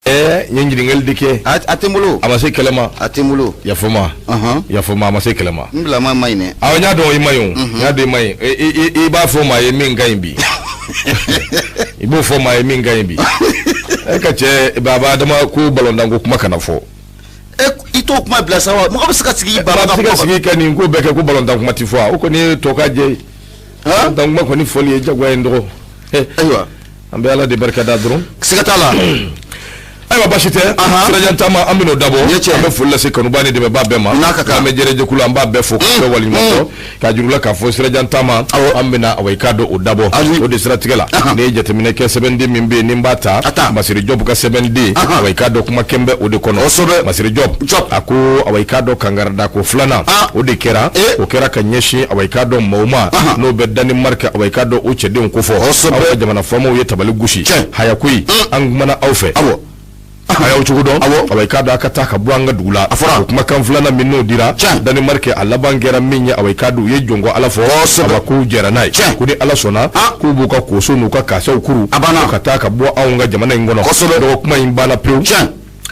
N ye ɲininkali de kɛ. A tɛ n bolo. A ma se kɛlɛ ma. A tɛ n bolo. Yafa n ma. Yafa n ma, a ma se kɛlɛ ma. N bila ma ma ɲi dɛ. Awɔ, n y'a dɔn i ma ɲi o. N y'a dɔn i ma ɲi. I b'a fɔ maa ye min ka ɲi bi. I b'o fɔ maa ye min ka ɲi bi. E ka cɛ baba Adama ko balontan ko kuma kana fɔ. I t'o kuma bila sa wa, mɔgɔ bɛ se ka sigi i ba. Bɛ se ka sigi ka nin ko bɛɛ kɛ ko balontan kuma tɛ fɔ, o kɔni ye tɔ ka jɛ ye. Balontan kuma kɔni fɔli ye jagoya ye n dɔgɔ. Ayiwa. An bɛ Ala de barika da dɔrɔn. Siga t'a la. Ayiwa, basi tɛ. Sirajan taama, an bɛn'o dabɔ. An bɛ foli lase kanubaa ni dɛmɛbaa bɛɛ ma. N'a ka kan. An bɛ jɛrɛjɛkulu, an b'a bɛɛ fo k'a bɛɛ waleɲuman dɔn. K'a jira u la k'a fɔ sirajan taama, an bɛna awa i k'a dɔn o dabɔ. O de siratigɛ la, n'i ye jateminɛ kɛ, sɛbɛnden min bɛ yen ni n b'a ta. Masiri Jɔpu ka sɛbɛnden, awa i k'a dɔn kuma kɛn bɛ o de kɔnɔ. Masiri Jɔpu a ko awa i k'a dɔn kankarida ko filanan, o de kɛra, o kɛra ka ɲɛsin awa i k'a dɔn maaw ma n'o bɛ Danemark, awa i k'a dɔn o cɛdenw ko fɔ. Aw ka jamana faamaw ye tabali gosi. Haya koyi, an kumana aw fɛ. A y'aw cogo dɔn. Awa i k'a dɔn a ka taa ka bɔ an ka dugu la. A fɔra. O kumakan filanan min n'o dira Danemark, a laban kɛra min ye, awa i k'a dɔn u ye jɔnko Ala fɔ. Awa k'u jɛra n'a ye. Ko ni Ala sɔnna, k'u b'u ka koso n'u ka kasaw kuru ka taa ka bɔ anw ka jamana in kɔnɔ. Dɔgɔ kuma in banna pewu.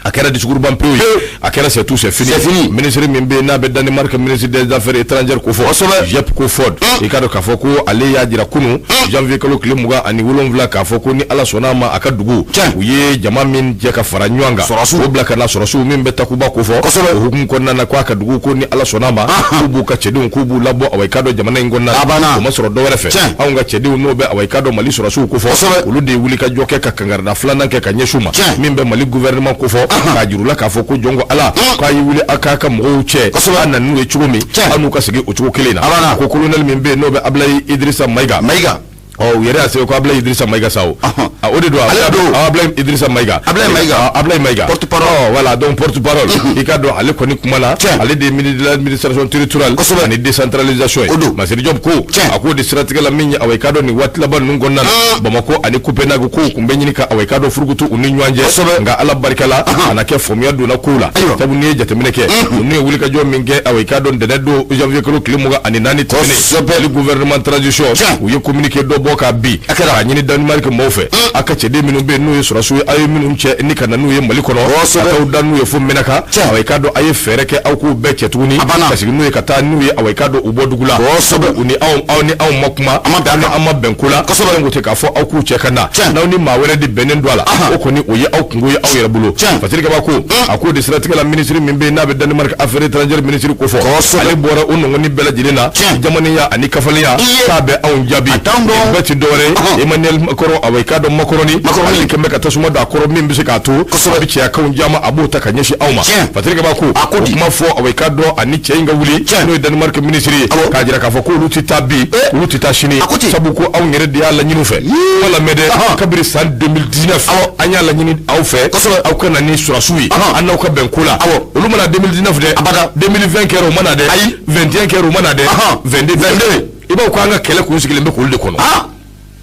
A kɛra discours ban pewu ye. A kɛra c'est tout, c'est fini. C'est fini. Ministre min bɛ yen n'a bɛ Danemark ministre des Affaires étrangères ko fɔ, Jeppe Kofod, i k'a dɔn k'a fɔ ko ale y'a jira kunun janvier kalo tile 27 k'a fɔ ko ni Ala sɔnna a ma, a ka dugu u ye jama min jɛ ka fara ɲɔgɔn kan, o bila ka na sɔrɔsiw min bɛ Takuba ko fɔ. O hukumu kɔnɔna na, ko a ka dugu ko ni Ala sɔnna a ma, k'u b'u ka cɛdenw, k'u b'u labɔ awa i k'a dɔn jamana in kɔnɔna na. O ma sɔrɔ dɔwɛrɛ fɛ, anw ka cɛdenw n'o bɛ awa i k'a dɔn Mali sɔrɔsiw ko fɔ, olu de ye wulikajɔ kɛ ka kankarida filanan kɛ ka ɲɛsin u ma min bɛ Mali gouvernement ko fɔ, k'a jira u la k'a fɔ ko jɔn ko Ala k'a ye wuli a k'a ka mɔgɔw cɛ, a nana n'u ye cogo min, aw n'u ka segin o cogo kelen na. Ko colonel min bɛ yen n'o bɛ Abulayi Idirisa Mayiga. Mayiga. Ɔ, u yɛrɛ y'a sɛbɛn ko Abulayi Idirisa Mayiga sa o. O de don. Ale don. Abulayi Idirisa Mayiga. Abulayi Mayiga. Abulayi Mayiga. Porte parole. Voilà, donc porte parole. I k'a dɔn ale kɔni kuma na. Ale de ye ministre de l'Administration territoriale ani décentralisation ye. O don. Masiri Jɔpu ko. A k'o de siratigɛ la min ye, awa i k'a dɔn nin waati laban ninnu kɔnɔna na, Bamakɔ ani Copenhague kow tun bɛ ɲini ka awa i k'a dɔn furukutu u ni ɲɔgɔn cɛ. Nka Ala barika la, a na kɛ faamuya donna kow la. Sabu n'i ye jateminɛ kɛ, ninnu ye wulikajɔ min kɛ, awa i k'a dɔn ntɛnɛn don janvier kalo tile 24 tɛmɛnen, Mali gouvernement transition, u ye communiqué dɔ bɔ k'a bi k'a ɲini Danemark maaw fɛ, a ka cɛden minnu bɛ yen n'u ye sɔrɔsiw ye, aw ye minnu cɛ ni ka na n'u ye Mali kɔnɔ, ka t'aw da n'u ye fo Menaka, awa i k'a dɔn a ye fɛɛrɛ kɛ aw k'u bɛɛ cɛ tuguni ka segin n'u ye ka taa n'u ye awa i k'a dɔn u bɔ dugu la. U ni anw, aw ni anw ma kuma, an ma bɛn ko la. Ko tɛ k'a fɔ aw k'u cɛ ka na, n'aw ni maa wɛrɛ de bɛnnen don a la, o kɔni o ye aw kungo ye aw yɛrɛ bolo. Fasiri Kaba ko a k'o de siratigɛ la, ministre min bɛ yen n'a bɛ Danemark affaires étrangères ministre ko fɔ, ale bɔra o nɔngɔnni bɛɛ lajɛlen na, jamanenya ani kafalenya, k'a bɛ anw jaabi. Bɛɛ ti dɔwɛrɛ ye Emmanuel Macron, awa i k'a dɔn Macron ale kɛn bɛ ka tasuma don a kɔrɔ min bɛ se k'a to a bɛ cɛyakanw jama, a b'o ta ka ɲɛsin anw ma. Fasiri Kaba ko o kuma fɔ, awa i k'a dɔn ani cɛ in ka wuli n'o ye Danemark ministre ye, k'a jira k'a fɔ k'olu tɛ taa bi, olu tɛ taa sini, sabu ko anw yɛrɛ de y'a laɲini u fɛ. Kuma lamɛn dɛ, kabiri san 2019 an y'a laɲini aw fɛ, aw ka na ni sɔrɔsiw ye, an n'aw ka bɛn ko la. Olu ma na 2019 dɛ, 2020 kɛra, o ma na dɛ, 21 kɛra, o ma na dɛ, 22, i b'a fɔ ko an ka kɛlɛ kun sigilen bɛ k'olu de kɔnɔ.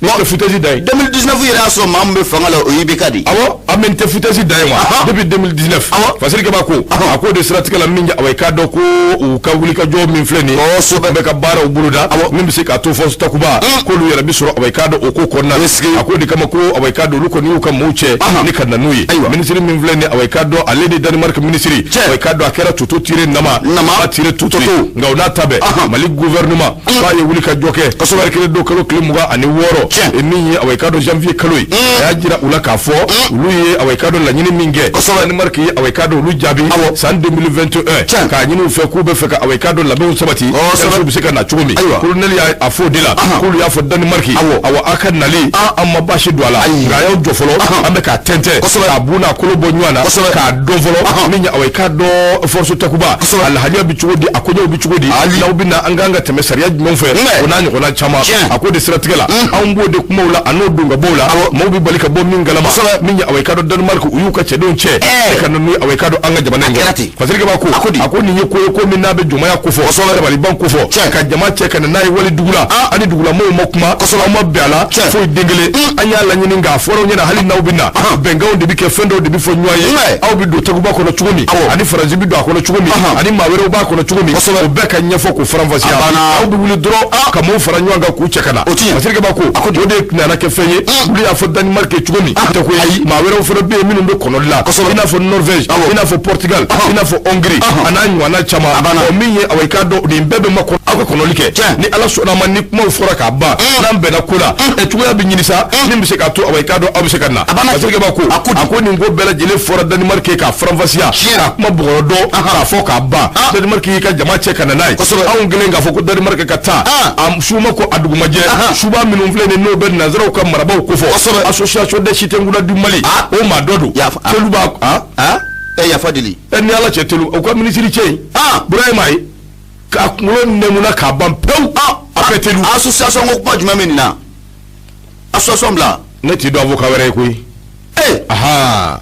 Ni tɛ foutaise dan ye. 2019 yɛrɛ y'a sɔrɔ maa min bɛ fanga la, o ye IBK de ye. Awɔ, an bɛ nin tɛ foutaise dan ye wa. Depuis 2019. Fasiri Kaba ko a k'o de siratigɛ la min ye, awa i k'a dɔn ko u ka wulikajɔ min filɛ nin ye, bɛ ka baaraw boloda min bɛ se k'a to force Takuba k'olu yɛrɛ bɛ sɔrɔ awa i k'a dɔn o ko kɔnɔna na. A k'o de kama ko awa i k'a dɔn olu kɔni y'u ka maaw cɛ ni ka na n'u ye. Minisiri min filɛ nin ye, awa i k'a dɔn ale ni Danemark minisiri, awa i k'a dɔn a kɛra toto tiré nama nama tiré toto, nka o n'a ta bɛɛ, Mali gouvernement k'a ye wulikajɔ kɛ mercredi don kalo tile 26, min ye awa i k'a dɔn janvier kalo ye. A y'a jira u la k'a fɔ olu ye awa i k'a dɔn laɲini min kɛ, Danemark ye awa i k'a dɔn olu jaabi san 2021 k'a ɲini u fɛ k'u bɛ fɛ ka awa i k'a dɔn labɛnw sabati, sɔrɔsiw bɛ se ka na cogo min. Colonel y'a fɔ o de la k'olu y'a fɔ Danemark, awa aw ka nali an ma baasi don a la, nka a y'aw jɔ fɔlɔ, an bɛ k'a tɛntɛn k'a bu n'a kolo bɔ ɲɔgɔn na k'a dɔn fɔlɔ min ye awa i k'a dɔn force Takuba a lahaliya bɛ cogo di, a koɲɛw bɛ cogo di, n'aw bɛ na an kan ka tɛmɛ sariya jumɛn fɛ, o n'a ɲɔgɔnna caman. A k'o de siratigɛ la, anw b'o de kumaw la a n'o don ka bɔw la, maaw bɛ bali ka bɔ min kalama min ye awa i k'a dɔn Danemark u y'u ka cɛdenw cɛ ka na n'u ye awa i k'a dɔn an ka jamana in kɔnɔ. Fasiri Kaba ko a ko nin ye ko ye ko min n'a bɛ jɔnmaya ko fɔ, dabaliban ko fɔ, ka jama cɛ ka na n'a ye wali dugu la, ani dugulamɔgɔw ma kuma, aw ma bɛn a la foyi den kelen. An y'a laɲini k'a fɔra aw ɲɛna, hali n'aw bɛ na bɛnkanw de bɛ kɛ, fɛn dɔw de bɛ fɔ ɲɔgɔn ye, aw bɛ don Takuba kɔnɔ cogo min, ani Faransi bɛ don a kɔnɔ cogo min, ani maa wɛrɛw b'a kɔnɔ cogo min, o bɛɛ ka ɲɛfɔ k'o faranfasiya. Aw bɛ wuli dɔrɔn ka maaw fara ɲɔgɔn kan k'u cɛ ka na. Fasiri Kaba ko O de nana kɛ fɛn ye, olu y'a fɔ Danemark ye cogo min tɛ ko ye, maa wɛrɛw fana bɛ yen minnu bɛ kɔnɔli la, i n'a fɔ Norvège, i n'a fɔ Portugal, i n'a fɔ Hongrie, a n'a ɲɔgɔnna caman. Ɔ, min ye, awa, i k'a dɔn nin bɛɛ bɛ ma kɔnɔ, aw ka kɔnɔli kɛ. Ni Ala sɔnna a ma, ni kumaw fɔra k'a ban, n'an bɛnna ko la, ɛ, cogoya bɛ ɲini sa min bɛ se k'a to, awa, i k'a dɔn aw bɛ se ka na. Parce que b'a ko, a ko nin ko bɛɛ lajɛlen fɔra Danemark ye k'a faranfasiya, k'a kuma bɔgɔrɔ dɔn, k'a fɔ k'a ban. Danemark y'i ka jama cɛ ka na n'a ye. Anw kɛlen k'a fɔ ko Danemark ka taa, a su ma ko a dugumajɛ, suba minnu filɛ nin, n'o bɛ nanzaraw ka marabaaw kofɔ, Association des Chitengula du Mali, o maa dɔ don, telu b'a. Ɛ, yafa deli. Ɛ, ni Ala cɛ, telu u ka minisiri cɛ in, Burahima ye k'a kunkolo nɛmuna k'a ban pewu, a bɛɛ telu. Association ko kuma jumɛn bɛ nin na? Association bila. Ne t'i dɔn avocat wɛrɛ ye koyi. Aha,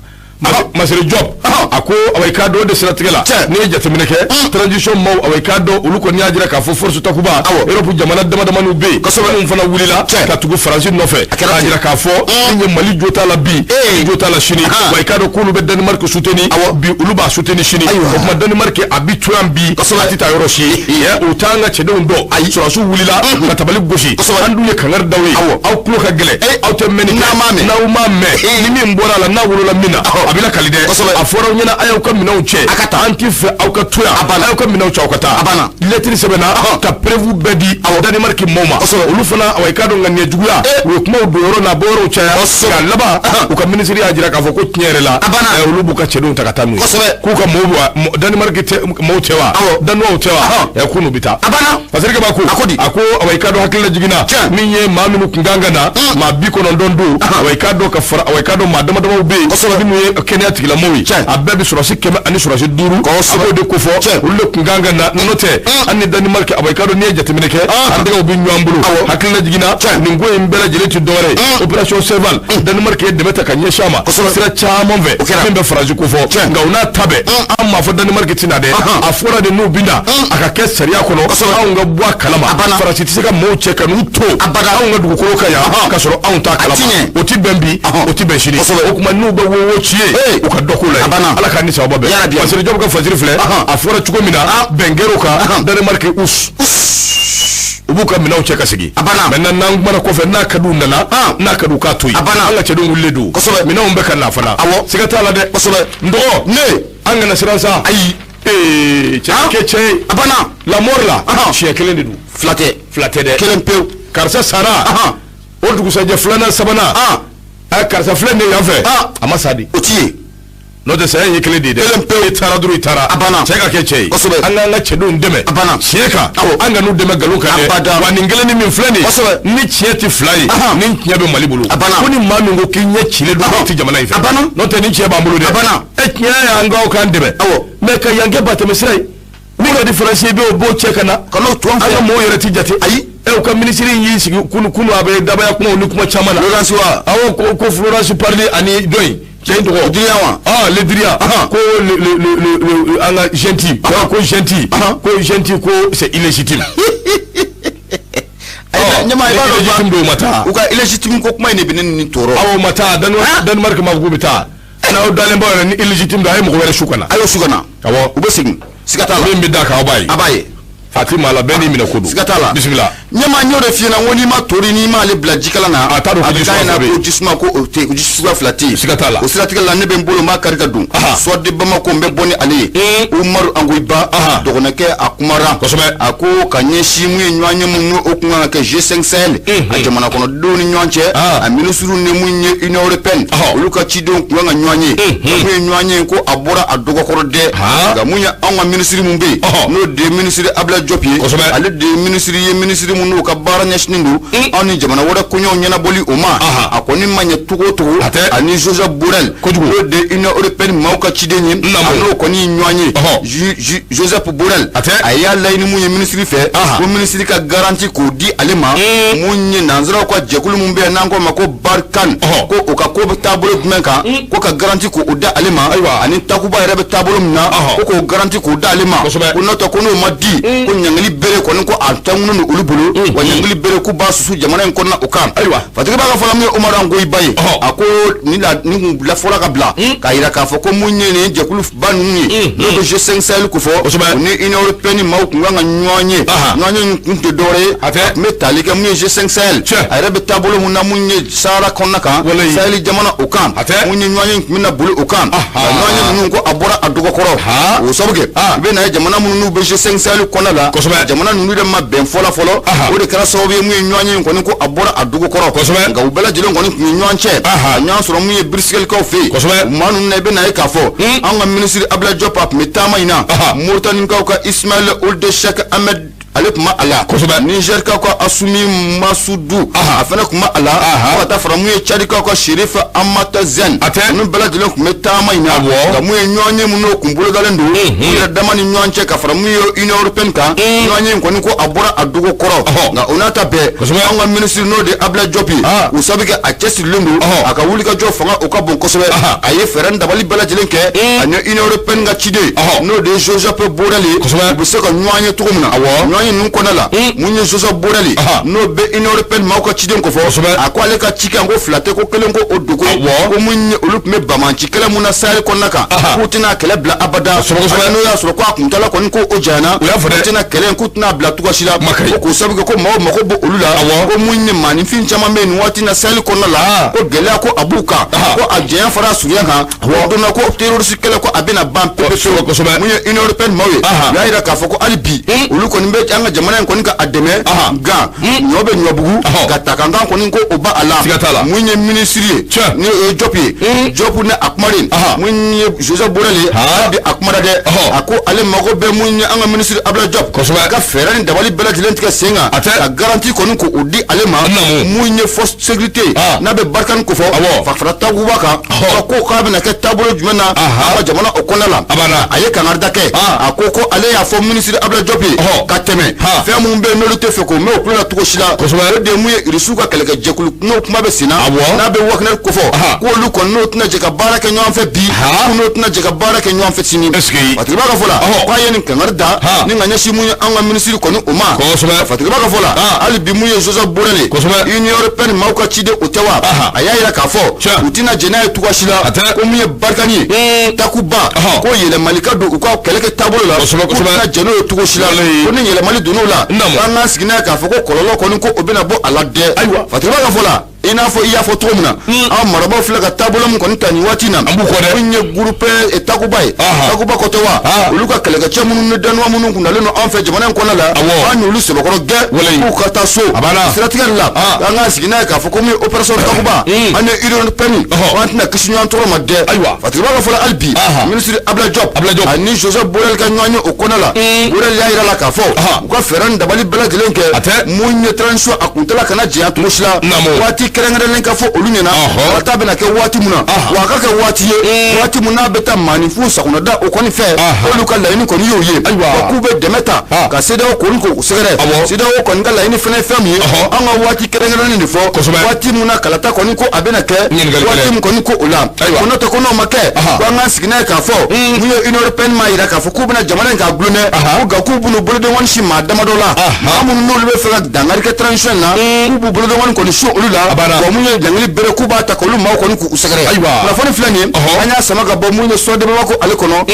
Masere Diop, a ko, awa, i k'a dɔn o de siratigɛ la, n'i ye jateminɛ kɛ transition maaw, awa, i k'a dɔn olu kɔni y'a jira k'a fɔ force Takuba, Europe jamana dama damaniw bɛ yen minnu fana wulila ka tugu Faransi nɔfɛ, k'a jira k'a fɔ min ye Mali jo t'a la bi, jo t'a la sini. Wa i k'a dɔn k'olu bɛ Danemark soutenir bi, olu b'a soutenir sini. O tuma Danemark a bi to yan bi, a tɛ taa yɔrɔ si. O t'an ka cɛdenw dɔn. Sɔrɔdasiw wulila ka tabali gosi, an dun ye kangari d'aw ye, aw tulo ka gɛlɛn, aw tɛ mɛnni kɛ. N'aw m'a mɛn, ni min bɔra a la, n'a wolola min na, a bɛna kali dɛ. A fɔra aw ɲɛna, a y'aw ka minɛnw cɛ, an t'i fɛ aw ka to yan, a y'aw ka minɛnw cɛ, aw ka taa. Lettre sɛbɛnna ka preuve bɛɛ di Danemark maaw ma. Olu fana, awa, i k'a dɔn ŋaniya juguya, u ye kumaw don yɔrɔ n'a bɔ yɔrɔw caya, k'a laban u ka minisiri y'a jira k'a fɔ ko tiɲɛ yɛrɛ la, olu b'u ka cɛdenw ta ka taa n'u ye, k'u ka maaw, Danemark tɛ maaw tɛ wa, Danois tɛ wa, k'u n'u bɛ taa. Parce que b'a ko, a ko, awa, i k'a dɔn hakili la jiginna min ye, maa minnu kun kan ka na, maa 90 don. Awa, i k'a dɔn ka fara, awa, i k'a dɔn maa dama damaw bɛ yen minnu ye kɛnɛya tigilamɔgɔw ye, a bɛɛ bɛ sɔrɔsi 100 ani sɔrɔsi 5, a b'o de kofɔ, olu de kun kan ka na. N'o tɛ, an ni Danemark, awa, i k'a dɔn n'i ye jateminɛ kɛ, an tɛgɛw bɛ ɲɔgɔn bolo. Hakili la jiginna nin ko in bɛɛ lajɛlen tɛ dɔwɛrɛ ye, opération Serval, Danemark ye dɛmɛ ta ka ɲɛsin a ma sira caman fɛ min bɛ Faransi kofɔ. Nka o n'a ta bɛɛ, an m'a fɔ Danemark tɛ na dɛ, a fɔra de n'u bɛ na, a ka kɛ sariya kɔnɔ, anw ka bɔ a kalama. Faransi tɛ se ka maaw cɛ ka n'u to anw ka dugukolo kan yan ka sɔrɔ anw t'a kalama. O tɛ bɛn bi, o tɛ bɛn sini. O tuma n'u bɛ wo ci ye, u ka dɔ k'o la ye. Ala k'an ni sababa bɛn. Masere Diop ka fasiri filɛ, a fɔra cogo min na, bɛn kɛr'o kan, Danemark us u b'u ka minɛnw cɛ ka segin. Maintenant, n'an kumana kɔfɛ, n'a ka d'u nana, n'a ka d'u k'a to yen. An ka cɛdenw wulilen don, minɛnw bɛ ka na fana, siga t'a la dɛ. N dɔgɔ, ne an kana siran sa. Ayi, ee, cɛ kɛ cɛ ye. A banna. La mort la, siɲɛ kelen de don. Fila tɛ. Fila tɛ dɛ. Kelen pewu. Karisa sara, o dugusajɛ filanan, sabanan, ɛ, karisa filɛ nin ye yan fɛ, a ma sa de. O ti ye. N'o tɛ, saya ye kelen de ye dɛ. Kelen pewu. I taara dɔrɔn, i taara. A banna. Cɛ ka kɛ cɛ ye. An k'an ka cɛdenw dɛmɛ. A banna. Tiɲɛ kan, an ka n'u dɛmɛ nkalon kan dɛ. Abada. Wa nin kelen ni min filɛ nin ye, ni tiɲɛ tɛ fila ye, ni tiɲɛ bɛ Mali bolo. A banna. Ko ni maa min ko k'i ɲɛ cilen don, k'i tɛ jamana in fɛ. A banna. N'o tɛ, ni tiɲɛ b'an bolo dɛ. A banna. Ɛ, tiɲɛ y'an k'aw k'an dɛmɛ. Mais ka yan kɛ batɛmɛ sira ye, min ka di Faransi ye, i b'o b'o cɛ ka na. Ka n'o to an an fɛ. Ka mɔɔw yɛrɛ ti jate. Ayi. Ɛ, u ka minisiri y'i sigi kunu kunu, a bɛ dabaya kumaw ni kuma caman na. Florence wa? Awɔ, ko Florence Parly ani dɔ in, cɛ in tɔgɔ. Le Drian wa? Ah, Le Drian. Ko le an ka junte, ko junte, ko junte, ko c'est illégitime. Ɲama, i b'a dɔn. Illégitime don, o ma taa. U ka illégitime ko kuma in de bɛ ne ni tɔɔrɔ. Awɔ, o ma taa. Danemark ma fɔ k'u bɛ taa. N'aw dalen b'aw yɛrɛ ni illégitime don, a ye mɔgɔ wɛrɛ su ka na. A y'o su ka na. Awɔ. U bɛ segin, siga t'a la. Min bɛ d'a kan, aw b'a ye. A b'a ye. A ti maa la, bɛɛ n'i minɛ ko don. Siga t'a la. Bisimila. Ɲɛma, n y'o de f'i ɲɛna, n ko n'i ma tori, n'i m'ale bila jikala na, A t'a dɔn ko a bɛ ji k'a suma ɲɛna fila bɛ yen. ko jisuma ko o tɛ yen, ko ji suguya fila tɛ yen. Siga t'a la. O siratigɛ la, ne bɛ n bolo, n b'a kari ka don soit de Bamako, n bɛ bɔ ni ale ye. Umaru Angoyiba, dɔgɔnɔkɛ, a kumara. A ko ka ɲɛsin mun ye ɲɔgɔn ye, mun n'o kun kan ka kɛ G5 Sahel a jamana kɔnɔdenw ni ɲɔgɔn cɛ, a minisiriw ni mun ye Union européenne, olu ka cidenw kun kan ka ɲɔgɔn ye, mun ye ɲɔgɔn ye, ko a bɔra a dɔgɔkɔrɔ dɛ. Nka mun ye anw ka minisiri mun bɛ yen, n'o de ye minisiri Abdoulaye Diop ye, ale de ye minisiri ye, minisiri mun n'o ka baara ɲɛsinnen don anw ni jamana wɛrɛ koɲɛw ɲɛnabɔli o ma. A kɔni ma ɲɛ cogo o cogo, ani Joseph Borrell, n'o de ye Union européenne maaw ka ciden ye, a n'o kɔni ye ɲɔgɔn ye. Joseph Borrell, a y'a laɲini mun ye minisiri fɛ, ko minisiri ka garantie k'o di ale ma, mun ye nanzaraw ka jɛkulu mun bɛ yen n'an k'o ma ko Barkhane, ko o ka ko bɛ taabolo jumɛn kan, ko ka garantie k'o di ale ma, ani Takuba yɛrɛ bɛ taabolo min na, ko k'o garantie k'o di ale ma, ko n'o tɛ, ko n'o ma di, ko Ko ɲangili bere kɔni ko a tɛnkunnen don olu bolo, wa ɲangili bere k'u b'a susu jamana in kɔnɔna o kan. Ayiwa. Fatigiba ka fɔla mun ye Umaru Angoyiba ye, a ko ni la ni kun lafɔla ka bila k'a yira k'a fɔ ko mun ye nin jɛkulu ba ninnu ye, n'o bɛ G5 Sahel ko fɔ, u ni Union européenne maaw kun kan ka ɲɔgɔn ye. Ɲɔgɔn ye kun tɛ dɔwɛrɛ ye, A tɛ. A tun bɛ tali kɛ mun ye G5 Sahel a yɛrɛ bɛ taabolo mun na, mun ye Sahara kɔnɔna kan, Sahel jamana o kan, A tɛ. mun ye ɲɔgɔn ye tun bɛna boli o kan. Nka ɲɔgɔn ye ninnu ko a bɔra a dɔgɔkɔrɔ, o sabu kɛ i bɛ na ye jamana minnu n'u bɛ G5 Sahel kɔnɔna la, jamana ninnu de ma bɛn fɔ la fɔlɔ. O de kɛra sababu ye mun ye ɲɔgɔn ye in kɔni ko a bɔra a dɔgɔkɔrɔ. Nka u bɛɛ lajɛlen kɔni tun ye ɲɔgɔn cɛ ka ɲɔgɔn sɔrɔ mun ye Bruxelleskaw fɛ yen. Maa ninnu na, i bɛ na ye k'a fɔ an ka minisiri Abdoulaye Diop, a tun bɛ taama in na. Mauritaniekaw ka Ismaël Ould Cheikh Ahmed, ale tun b'a la. Nigerkaw ka Assoumi Massoudou, a fana tun b'a la, fo ka taa fara mun ye Tchadikaw ka Chérif Ahmat Zen. A tɛ. Ninnu bɛɛ lajɛlen tun bɛ taama in na. Nka mun ye ɲɔgɔn ye mun n'o kun bolodalen don u yɛrɛ dama ni ɲɔgɔn cɛ ka fara mun ye Union européenne kan, ɲɔgɔn ye in kɔni ko a bɔra a dogo kɔrɔ. Nka o n'a ta bɛɛ, an ka minisiri, n'o de ye Abdoulaye Diop ye, o sabu kɛ a cɛsirilen don, a ka wulikajɔ fanga o ka bon kosɛbɛ. A ye fɛɛrɛ ni dabali bɛɛ lajɛlen kɛ ani Union européenne ka ciden, n'o de ye Joseph Borrell ye, u bɛ se ka ɲɔgɔn ye cogo min na. Ɲɔgɔn ye ninnu kɔnɔna la, mun ye Joseph Borrell ye, n'o bɛ Union européenne maaw ka ciden kofɔ, a ko ale ka cikan ko fila tɛ, ko kelen ko o dogo ye, ko mun ye olu tun bɛ banbaanci kɛlɛ mun na Sahel kɔnɔna kan, k'u tɛna kɛlɛ bila abada, hali n'o y'a sɔrɔ ko a kuntala kɔni ko o janyana, U y'a fɔ dɛ. u tɛna kɛlɛ in k'u tɛna bila cogoya si la, Kuma ka ɲi. ko k'o sabu kɛ ko maaw mago bɛ olu la, ko mun ye maaninfin caman bɛ yen nin waati in na Sahel kɔnɔna la, ko gɛlɛya ko a b'u kan, ko a janya fara a surunya kan, ko don na ko terroriste kɛlɛ ko a bɛna ban pewu pewu. Mun ye Union européenne maaw ye, u y'a yira k'a fɔ ko hali bi olu kɔni bɛ an ka jamana in kɔni ka a dɛmɛ, nka ɲɔ bɛ ɲɔbugu ka ta kankan kɔni ko o ba a la. Siga t'a la. Mun ye minisiri ye, ni o ye Diop ye, Diop ni a kumalen, mun ye Joseph Borrell ye, hali bi a kumara dɛ. A ko ale mago bɛ mun ye an ka minisiri Abdoulaye Diop ka fɛɛrɛ ni dabali bɛɛ lajɛlen tigɛ sen kan A tɛ. ka garantie kɔni k'o di ale ma. Mun ye force sécurité n'a bɛ Barkhane ko fɔ, ka fara Takuba kan, ka ko k'a bɛna kɛ taabolo jumɛn na an ka jamana o kɔnɔna la. A banna. A ye kangarida kɛ, a ko ko ale y'a fɔ minisiri Abdoulaye Diop ye ka tɛmɛ, fɛn mun bɛ yen n'olu tɛ fɛ k'o mɛn o tulo la cogo si la, o de ye mun ye Irisiw ka kɛlɛkɛjɛkulu n'o kuma bɛ sen na, n'a bɛ Wagner kofɔ, k'olu kɔni n'o tɛna jɛ ka baara kɛ ɲɔgɔn fɛ bi, k'u n'o tɛna jɛ ka baara kɛ ɲɔgɔn fɛ sini. Est-ce que Fatigiba ka fɔ la, k'a ye nin kangari da ni ka ɲɛsin mun ye an ka minisiri kɔni o ma. Fatigiba ka fɔ la, hali bi mun ye Joseph Borrell ye, Union européenne maaw ka ciden o tɛ wa, a y'a yira k'a fɔ u tɛna jɛn n'a ye cogoya si la, A tɛ. ko mun ye Barkhane ye, Takuba, ko yɛlɛmali ka don u ka kɛlɛ kɛ taabolo la, k'u tɛna jɛn n'o ye cogo si la, ko ni yɛlɛmali donn'o la, k'an k'an sigi n'a ye k'a fɔ ko kɔlɔlɔ kɔni ko o bɛna bɔ a la dɛ. Ayiwa. Fatigiba ka fɔ la, i n'a fɔ i y'a fɔ cogo min na, an marabaaw filɛ ka taabolo min kɔni ta nin waati in na, An b'u kɔ dɛ. min ye groupe Takuba ye, Takuba kɔtɛ wa, olu ka kɛlɛkɛcɛ minnu ni danuwa minnu kun dalen don an fɛ jamana in kɔnɔna la, an y'olu sɛbɛkɔrɔ gɛn k'u ka taa so. A banna. Siratigɛ de la, an k'an sigi n'a ye k'a fɔ ko min ye opération Takuba, an ni Union européenne, an tɛna kisi ɲɔgɔn tɔɔrɔ ma dɛ. Ayiwa. Fatigiba ka fɔ la, hali bi minisiri Abdoulaye Diop Abdoulaye Diop ani Joseph Borrell ka ɲɔgɔn ye o kɔnɔna la, Borrell y'a yira la k'a fɔ u ka fɛɛrɛ ni dabali bɛɛ lajɛlen kɛ A tɛ. mun ye transition a kuntala kana janya cogo si la, waati kɛrɛnkɛrɛnnen ka fɔ olu ɲɛna, kalata bɛna kɛ waati mun na, wa a ka kɛ waati ye waati mun n'a bɛ taa maaninfin sagonada o kɔni fɛ, olu ka laɲini kɔni y'o ye, wa k'u bɛ dɛmɛ ta ka CEDEAO kɔni k'o sɛgɛrɛ. CEDEAO kɔni ka laɲini fana ye fɛn min ye, an ka waati kɛrɛnkɛrɛnnen de fɔ, waati mun na kalata kɔni ko a bɛna kɛ, Ɲininkali waati kɛlɛ. mun kɔni ko o la, ko n'o tɛ ko n'o ma kɛ, ko an k'an sigi n'a ye k'a fɔ mun ye Union européenne m'a yira k'a fɔ k'u bɛna jamana in k'a gulon dɛ, ko nka k'u bɛn'u bolodenkɔni si maa damadɔ la, maa minnu n'olu bɛ fɛ ka dankari kɛ transition in na, k'u b'u bolodenkɔni kɔni su olu la, wa mun ye ɲangili bere k'u b'a ta k'olu maaw kɔni k'u sɛgɛrɛ. Kunnafoni filɛ nin ye, an y'a sama ka bɔ mun ye Soir de Bamako ale kɔnɔ.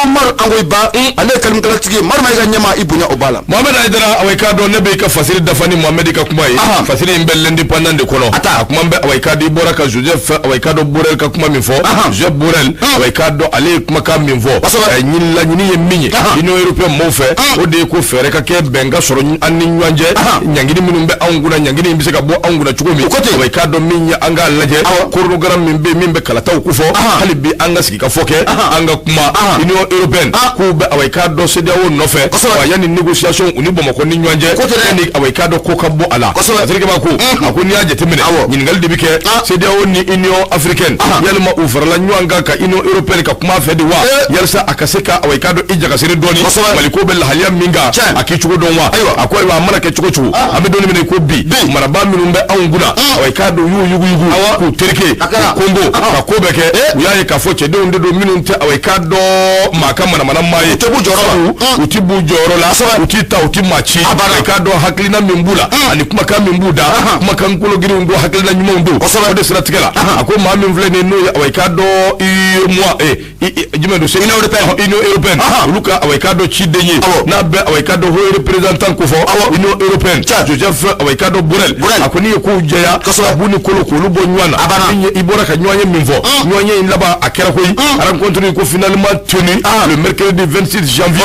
Umaru Angoyiba, ale ye kalimikalatigi ye. Mari ma i ka ɲɛma i bonya o b'a la. Mohamed Aïdara, awa i k'a dɔn ne bɛ i ka fasiri dafa ni Mohamed ka kuma ye. Fasiri in bɛ l'Indépendant de kɔnɔ. A taa. A kuma bɛ, awa i k'a dɔn i bɔra ka Joseph, awa i k'a dɔn Borrell ka kuma min fɔ. Joseph Borrell, awa i k'a dɔn ale ye kumakan min fɔ. Ɲini laɲini ye min ye Union européenne maaw fɛ, o de ye ko fɛɛrɛ ka kɛ bɛn ka sɔrɔ an ni ɲɔgɔn cɛ, ɲangini minnu bɛ anw kunna, ɲangini in bɛ se ka bɔ anw kunna cogo min. O ko ten. Awa i k'a dɔn min ye an k'a lajɛ chronogramme min bɛ yen min bɛ kalataw kofɔ, hali bi an ka sigi ka fɔ kɛ, an ka kuma Union européenne k'u bɛ, awa i k'a dɔn CEDEAO nɔfɛ, wa yanni négociation u ni Bamakɔ ni ɲɔgɔn cɛ, yanni awa i k'a dɔn ko ka bɔ a la. Patrick Ba ko, a ko n'i y'a jateminɛ, ɲininkali de bɛ kɛ CEDEAO ni Union africaine, yalima u farala ɲɔgɔn kan ka Union européenne ka kuma fɛ de wa, yalisa a ka se ka awa i k'a dɔn i jagasiri dɔɔni Mali ko bɛ lahaliya min kan, a k'i cogo dɔn wa. A ko ayiwa, a mana kɛ cogo cogo, an bɛ don min na i ko bi, marabaa minnu bɛ anw kunna, awa awa i k'a dɔn u y'u yuguyugu k'u tereke k'u konbo ka ko bɛɛ kɛ. U y'a ye k'a fɔ cɛdenw de don minnu tɛ, awa i k'a dɔn, maa ka manamana maa ye. U tɛ b'u jɔyɔrɔ la, u ti b'u jɔyɔrɔ la, u ti ta, u ti maa ci. I k'a dɔn hakilina min b'u la ani kumakan min b'u da, kumakan kologirinw don, hakilina ɲumanw don. O de siratigɛ la, a ko maa min filɛ nin ye, n'o ye, awa i k'a dɔn, UEMOA, jumɛn don, Union européenne, Union européenne, olu ka, awa i k'a dɔn, ciden ye, n'a bɛ, awa i k'a dɔn, haut représentant ko fɔ Union européenne, Joseph, awa i k'a dɔn, Borrell, a ko n'i ye kow jɛya a b'u ni kolo k'olu bɔ ɲɔgɔn na. Min ye i bɔra ka ɲɔgɔn ye min fɔ, ɲɔgɔn ye in laban a kɛra koyi, rencontre ko finalement tenu le mercredi 26 janvier,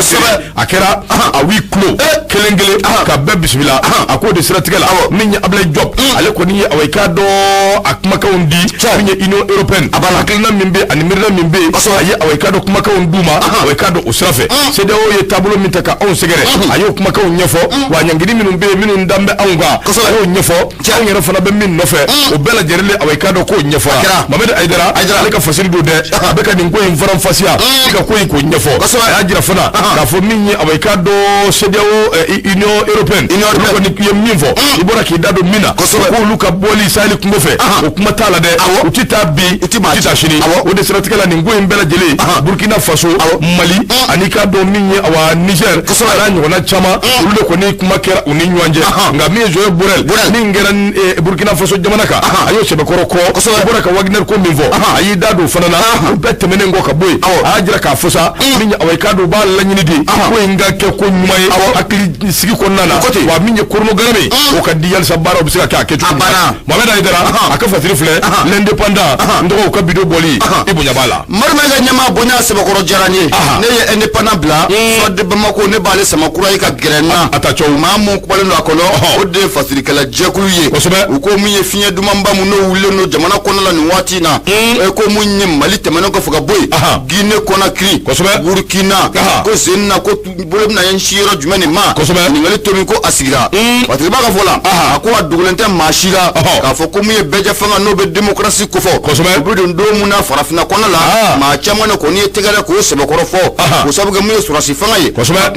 a kɛra à huis clos, kelen kelen ka bɛɛ bisimila. A k'o de siratigɛ la, min ye Ablaye Diop, ale kɔni ye, awa i k'a dɔn, a kumakanw di min ye Union européenne, hakilina min bɛ ani miirina min bɛ yen, a ye, awa i k'a dɔn, kumakanw d'u ma. Awa i k'a dɔn, o sira fɛ, CEDEAO ye taabolo min ta ka anw sɛgɛrɛ, a y'o kumakanw ɲɛfɔ. Wa ɲangini minnu bɛ yen, minnu dan bɛ anw kan, a y'o ɲɛfɔ. Anw yɛrɛ fana bɛ min nɔfɛ, o bɛɛ lajɛlen, awa i k'a dɔn k'o ɲɛfɔra. Mohamed Ayidara, ale ka fasiri don dɛ, a bɛ ka nin ko in faranfasiya, ka ko in k'o ɲɛfɔ. A y'a jira fana k'a fɔ min ye, awa i k'a dɔn, CEDEAO, Union européenne, olu kɔni ye min fɔ, i bɔra k'i da don min na, k'olu ka bɔli Sahel kungo fɛ, o kuma t'a la dɛ. U ti taa bi, u ti taa sini. O de siratigɛ la, nin ko in bɛɛ lajɛlen, Burkina Faso, Mali ani k'a dɔn min ye, awa, Niger a n'a ɲɔgɔnna caman, olu de kɔni kuma kɛra u ni ɲɔgɔn cɛ. Nka min ye Joseph Borrell min kɛra Burkina Faso jamana kan, a y'o sɛbɛkɔrɔ kɔ. I bɔra ka Wagner ko min fɔ, a y'i da don o fana na. O bɛɛ tɛmɛnen kɔ ka bɔ yen, a y'a jira k'a fɔ sa min ye, awa i k'a dɔn, u b'a laɲini de ko in ka kɛ ko ɲuman ye hakili sigi kɔnɔna na. Wa min ye chronogramme ye, o ka di yalisa baaraw bɛ se ka kɛ a kɛcogo ɲuman. Mohamed Ayidara, a ka fasiri filɛ L'Indépendant, n dɔgɔw ka bidon bɔli, i bonya b'a la. Marima ka ɲɛmaa bonya sɛbɛkɔrɔ diyara n ye. Ne ye Indépendant bila, Soir de Bamako, ne b'ale sama kura ye ka gɛrɛ n na. A ta cɛw. Maa mun kumalen don a kɔnɔ, o de ye fasirikɛla jɛkulu ye. U ko mun ye fiɲɛ dumanba mun n'o wulilen don jamana kɔnɔ la nin waati in na, ko mun ye Mali tɛmɛnen kɔfɛ ka bɔ yen, Guinée Conakry, Burkina, ko sen na ko bolo bɛna ɲɛsin yɔrɔ jumɛn nin ma. Ɲininkali tomi ko a sigira Fasiriba ka fɔ la, a ko a dogolen tɛ maa si la k'a fɔ ko mun ye bɛɛjɛ fanga n'o bɛ démocratie kofɔ, o bɛ don don mun na farafinna kɔnɔ la, maa caman de kɔni ye tɛgɛrɛ k'o sɛbɛkɔrɔ fɔ, k'o sababu kɛ mun ye sɔrɔdasi fanga ye,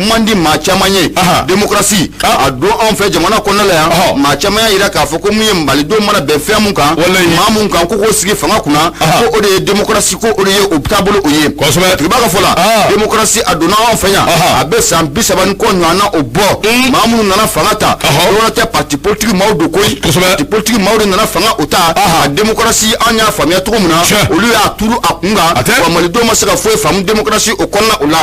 man di maa caman ye. Démocratie a don anw fɛ jamana kɔnɔ la yan, maa caman y'a jira k'a fɔ ko mun ye malidenw mana bɛn fɛn mun kan, maa mun kan ko k'o sigi fanga kunna, ko o de ye démocratie, ko o de ye o taabolo o ye. Tigiba ka fɔ la, démocratie a donna anw fɛ yan a bɛ san 30 ni kɔ ɲɔgɔn na o bɔ. Maa minnu nana fanga ta, dɔwɛrɛ tɛ, parti politique maaw don koyi. Parti politique maaw de nana fanga o ta. A démocratie, an y'a faamuya cogo min na, olu y'a turu a kun kan, wa malidenw ma se ka foyi faamu démocratie o kɔnɔna o la.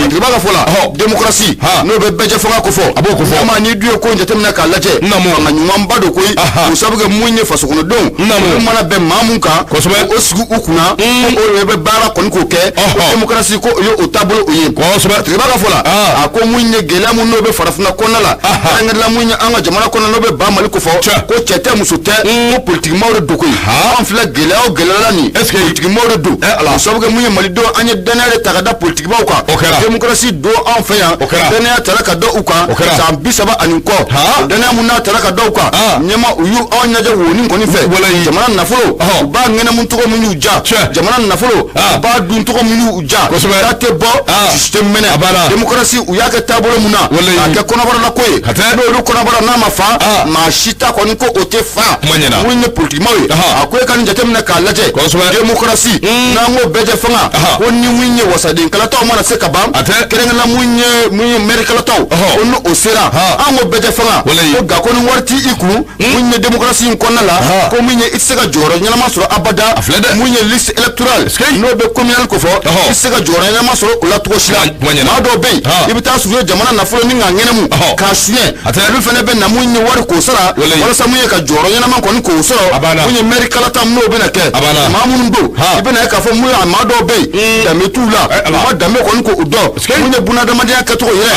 Tigiba ka fɔ la, démocratie n'o bɛ bɛɛjɛ fanga ko fɔ, a b'o ko fɔ. Maa n'i dun ye ko in jateminɛ k'a lajɛ, fanga ɲumanba don koyi, k'o sababu kɛ mun ye fasokɔnɔdenw, olu mana bɛn maa mun kan, o sigi u kunna, ko o de bɛ baara kɔni k'o kɛ, ko démocratie ko o ye o taabolo o ye. Tigiba ka fɔ la, a ko mun ye gɛlɛya mun n'o bɛ farafinna kɔnɔna la, kɛrɛnkɛrɛnla mun ye an ka jamana kɔnɔ n'o bɛ ba Mali ko fɔ, ko cɛ tɛ muso tɛ, ko politiki maaw de don koyi. An filɛ gɛlɛya o gɛlɛya la nin, politiki maaw de don, k'o sababu kɛ mun ye malidenw, an ye danaya de ta ka da politiki maaw kan. Démocratie don anw fɛ yan, danaya tara ka da u kan san 30 ani kɔ. Danaya mun n'a tara ka da u kan, ɲɛma u y'u anw ɲɛjɛ wonin kɔni fɛ. Jamana nafolo u b'a ŋɛnɛmu cogo min y'u ja, jamana nafolo u b'a dun cogo min y'u ja, da tɛ bɔ, sisi tɛ mɛnɛ. Démocratie u y'a kɛ taabolo mun na, k'a kɛ kɔnɔbara ko ye, n'olu kɔnɔbara n'a ma fa, maa si ta kɔni ko o tɛ fa. Mun ye politiki maaw ye, a ko e ka nin jateminɛ k'a lajɛ, démocratie n'an ko bɛɛjɛ fanga, ko ni mun ye wasaden kalataw mana se ka ban, kɛrɛnkɛrɛnna mun ye maire kalataw, ko ni o sera, an ko bɛɛjɛ fanga, ko nka ko ni wari t'i kun, mun ye démocratie in kɔnɔna la, ko mun ye i tɛ se ka jɔyɔrɔ ɲɛnama sɔrɔ abada. Mun ye liste électorale n'o bɛ communal ko fɔ, i tɛ se ka jɔyɔrɔ ɲɛnama sɔrɔ o la cogo si la. Maa dɔw bɛ yen, i bɛ taa sɔrɔ u ye jamana nafolo ni k'a ŋɛnɛmu k'a suɲɛ, olu fana bɛ na mun ye wari k'o sara walasa mun ye ka jɔyɔrɔ ɲɛnama kɔni k'o sɔrɔ. Mun ye maire kalata n'o bɛna kɛ, maa minnu don, i bɛna ye k'a fɔ mun ye maa dɔw bɛ yen danbe t'u la, u ma danbe kɔni k'o dɔn. Mun ye bunadamadenya kɛcogo yɛrɛ,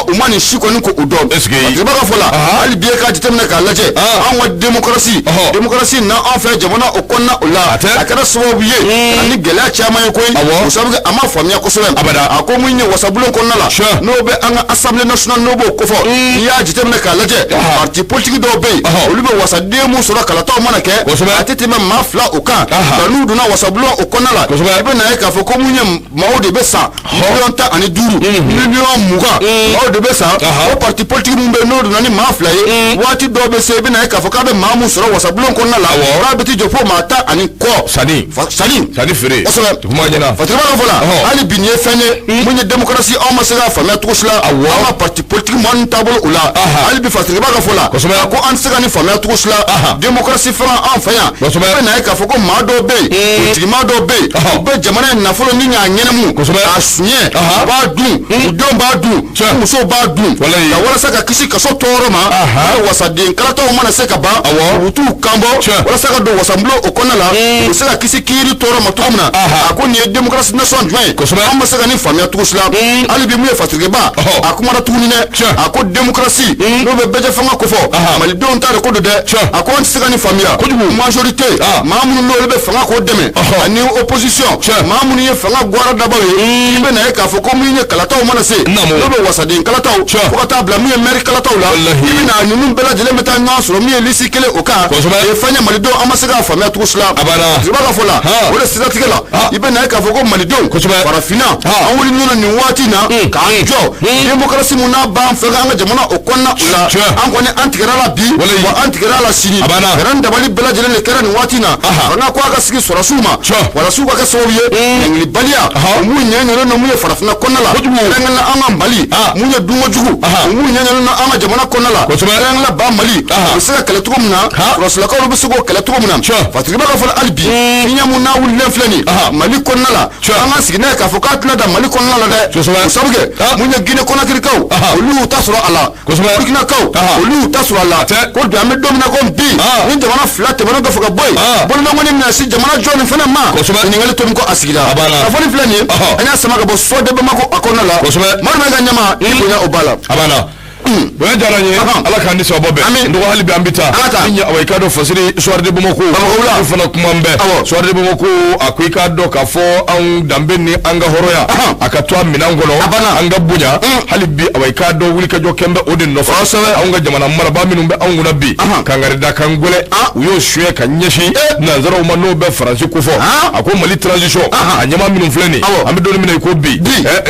u ma nin si kɔni k'o dɔn. Tigiba ka fɔ la, hali bi e k'a jateminɛ k'a lajɛ, anw ka démocratie, démocratie na anw fɛ jamana o kɔnɔna o la, a kɛra sababu ye ani gɛlɛya caman ye koyi, o sababu kɛ a ma faamuya kosɛbɛ. A ko mun ye wasabulon kɔnɔna la, n'o bɛ an ka assemblée nationale n'o b'o kofɔ, n'i y'a jateminɛ k'a lajɛ, parti politique dɔw bɛ yen, olu bɛ wasaden mun sɔrɔ kalataw mana kɛ, a tɛ tɛmɛ maa 2 o kan. Nka n'u donna wasabulon o kɔnɔna la, i bɛ na ye k'a fɔ ko mun ye maaw de bɛ san 15 millions, 20 millions, maaw de bɛ san. O parti politique mun bɛ yen n'o donna ni maa 2 ye, waati dɔw bɛ se, i bɛ na ye k'a fɔ k'a bɛ maa maa min sɔrɔ wasabulon kɔnɔna la k'a bɛ t'i jɔ fo maa 10 ani kɔ sanni sanni feere kosɛbɛ kuma ɲɛna Fasiriba ka fɔ la hali bi nin ye fɛn ye mun ye démocratie anw ma se k'a faamuya cogo si la an ka parti politique maa ninnu taabolo o la hali bi Fasiriba ka fɔ la kosɛbɛ a ko an tɛ se ka nin faamuya cogo si la démocratie fana an fɛ yan kosɛbɛ i bɛ na ye k'a fɔ ko maa dɔw bɛ yen politique maa dɔw bɛ yen u bɛ jamana in nafolo ni k'a ɲɛnɛmu k'a suɲɛ u b'a dun u denw b'a dun u musow b'a dun ka walasa ka kisi kaso tɔɔrɔ ma wasaden kalataw mana se ka ban u t'u kanbɔ walasa ka don wasabulon o kɔnɔna la u bɛ se ka kisi kiiri tɔɔrɔ ma cogo min na a ko nin ye démocratie nation jumɛn ye an ma se ka nin faamuya cogo si la hali bi mun ye Fasiriba a kumana tuguni dɛ a ko démocratie n'o bɛ bɛɛ fanga kofɔ malidenw ta de ko don dɛ a ko an tɛ se ka nin faamuya majorité maa minnu n'olu bɛ fanga k'o dɛmɛ ani opposition maa minnu ye fanga gwara dabaw ye i bɛ na ye k'a fɔ ko min ye kalataw mana se n'o bɛ wasaden kalataw fo ka taa bila min ye maire kalataw la i bɛ na ninnu bɛɛ lajɛlen bɛ taa ɲɔgɔn sɔrɔ min ye liste kelen o kan o ye fɛn ye malidenw an ma se k'a faamuya cogo si la Fasiriba ka fɔ la o de siratigɛ la i bɛ na ye k'a fɔ ko malidenw farafinna an wulilen don nin waati in na k'an jɔ démocratie mun n'a b'an fɛ an ka jamana o kɔnɔna o la an kɔni an tigɛra la bi wa an tigɛra la sini fɛɛrɛ ni dabali bɛɛ lajɛlen de kɛra nin waati in na fanga ko a ka sigi sɔrɔsiw ma sɔrɔsiw ka kɛ sababu ye ɲangilibaliya o mun ɲɛɲɛnen don mun ye farafinna kɔnɔna la kɛrɛnkɛrɛnnenya an ka Mali mun ye dunkojugu o mun ɲɛɲɛnen don an ka jamana kɔnɔna la kɛrɛnkɛrɛnnenya ba Mali u bɛ se ka kɛlɛ cogo min na sɔrɔsilakaw bɛ se k'o kɛlɛ cogo min na Fasiriba ka fɔ la hali bi fiɲɛ mun n'a wulilen filɛ nin Mali kɔnɔna la an ka sigi n'a ye k'a fɔ k'a tɛna dan Mali kɔnɔna la dɛ o sabu kɛ mun ye Guinée Conakrykaw olu y'u ta sɔrɔ a la Burkinakaw olu y'u ta sɔrɔ a la ko bi an bɛ don min na ko bi ni jamana fila tɛmɛnen kɔfɛ ka bɔ yen bololankɔni bɛna se jamana jɔn nin fana ma ɲininkali tomi ko a sigira kunnafoni filɛ nin ye an y'a sama ka bɔ Soir de Bamako a kɔnɔna la Madu Mayiga ɲɛma ni bonya o b'a la. Bonya diyara n ye, Ala k'an ni sababa bɛn. N dɔgɔ hali bi an bɛ taa min ye awa i k'a dɔn Fasiri Soir de Bamako o fana kuma n bɛɛ Soir de Bamako a ko i k'a dɔn k'a fɔ anw danbe ni an ka hɔrɔnya a ka to a minɛn kɔnɔ an ka bonya hali bi awa i k'a dɔn wulikajɔ kɛn bɛ o de nɔfɛ anw ka jamana marabaa minnu bɛ anw kunna bi kankarida kan gɛlɛn u y'o suɲɛ ka ɲɛsin nanzaraw ma n'o bɛ Faransi kofɔ a ko Mali transition a ɲɛmaa minnu filɛ nin an bɛ don min na i ko bi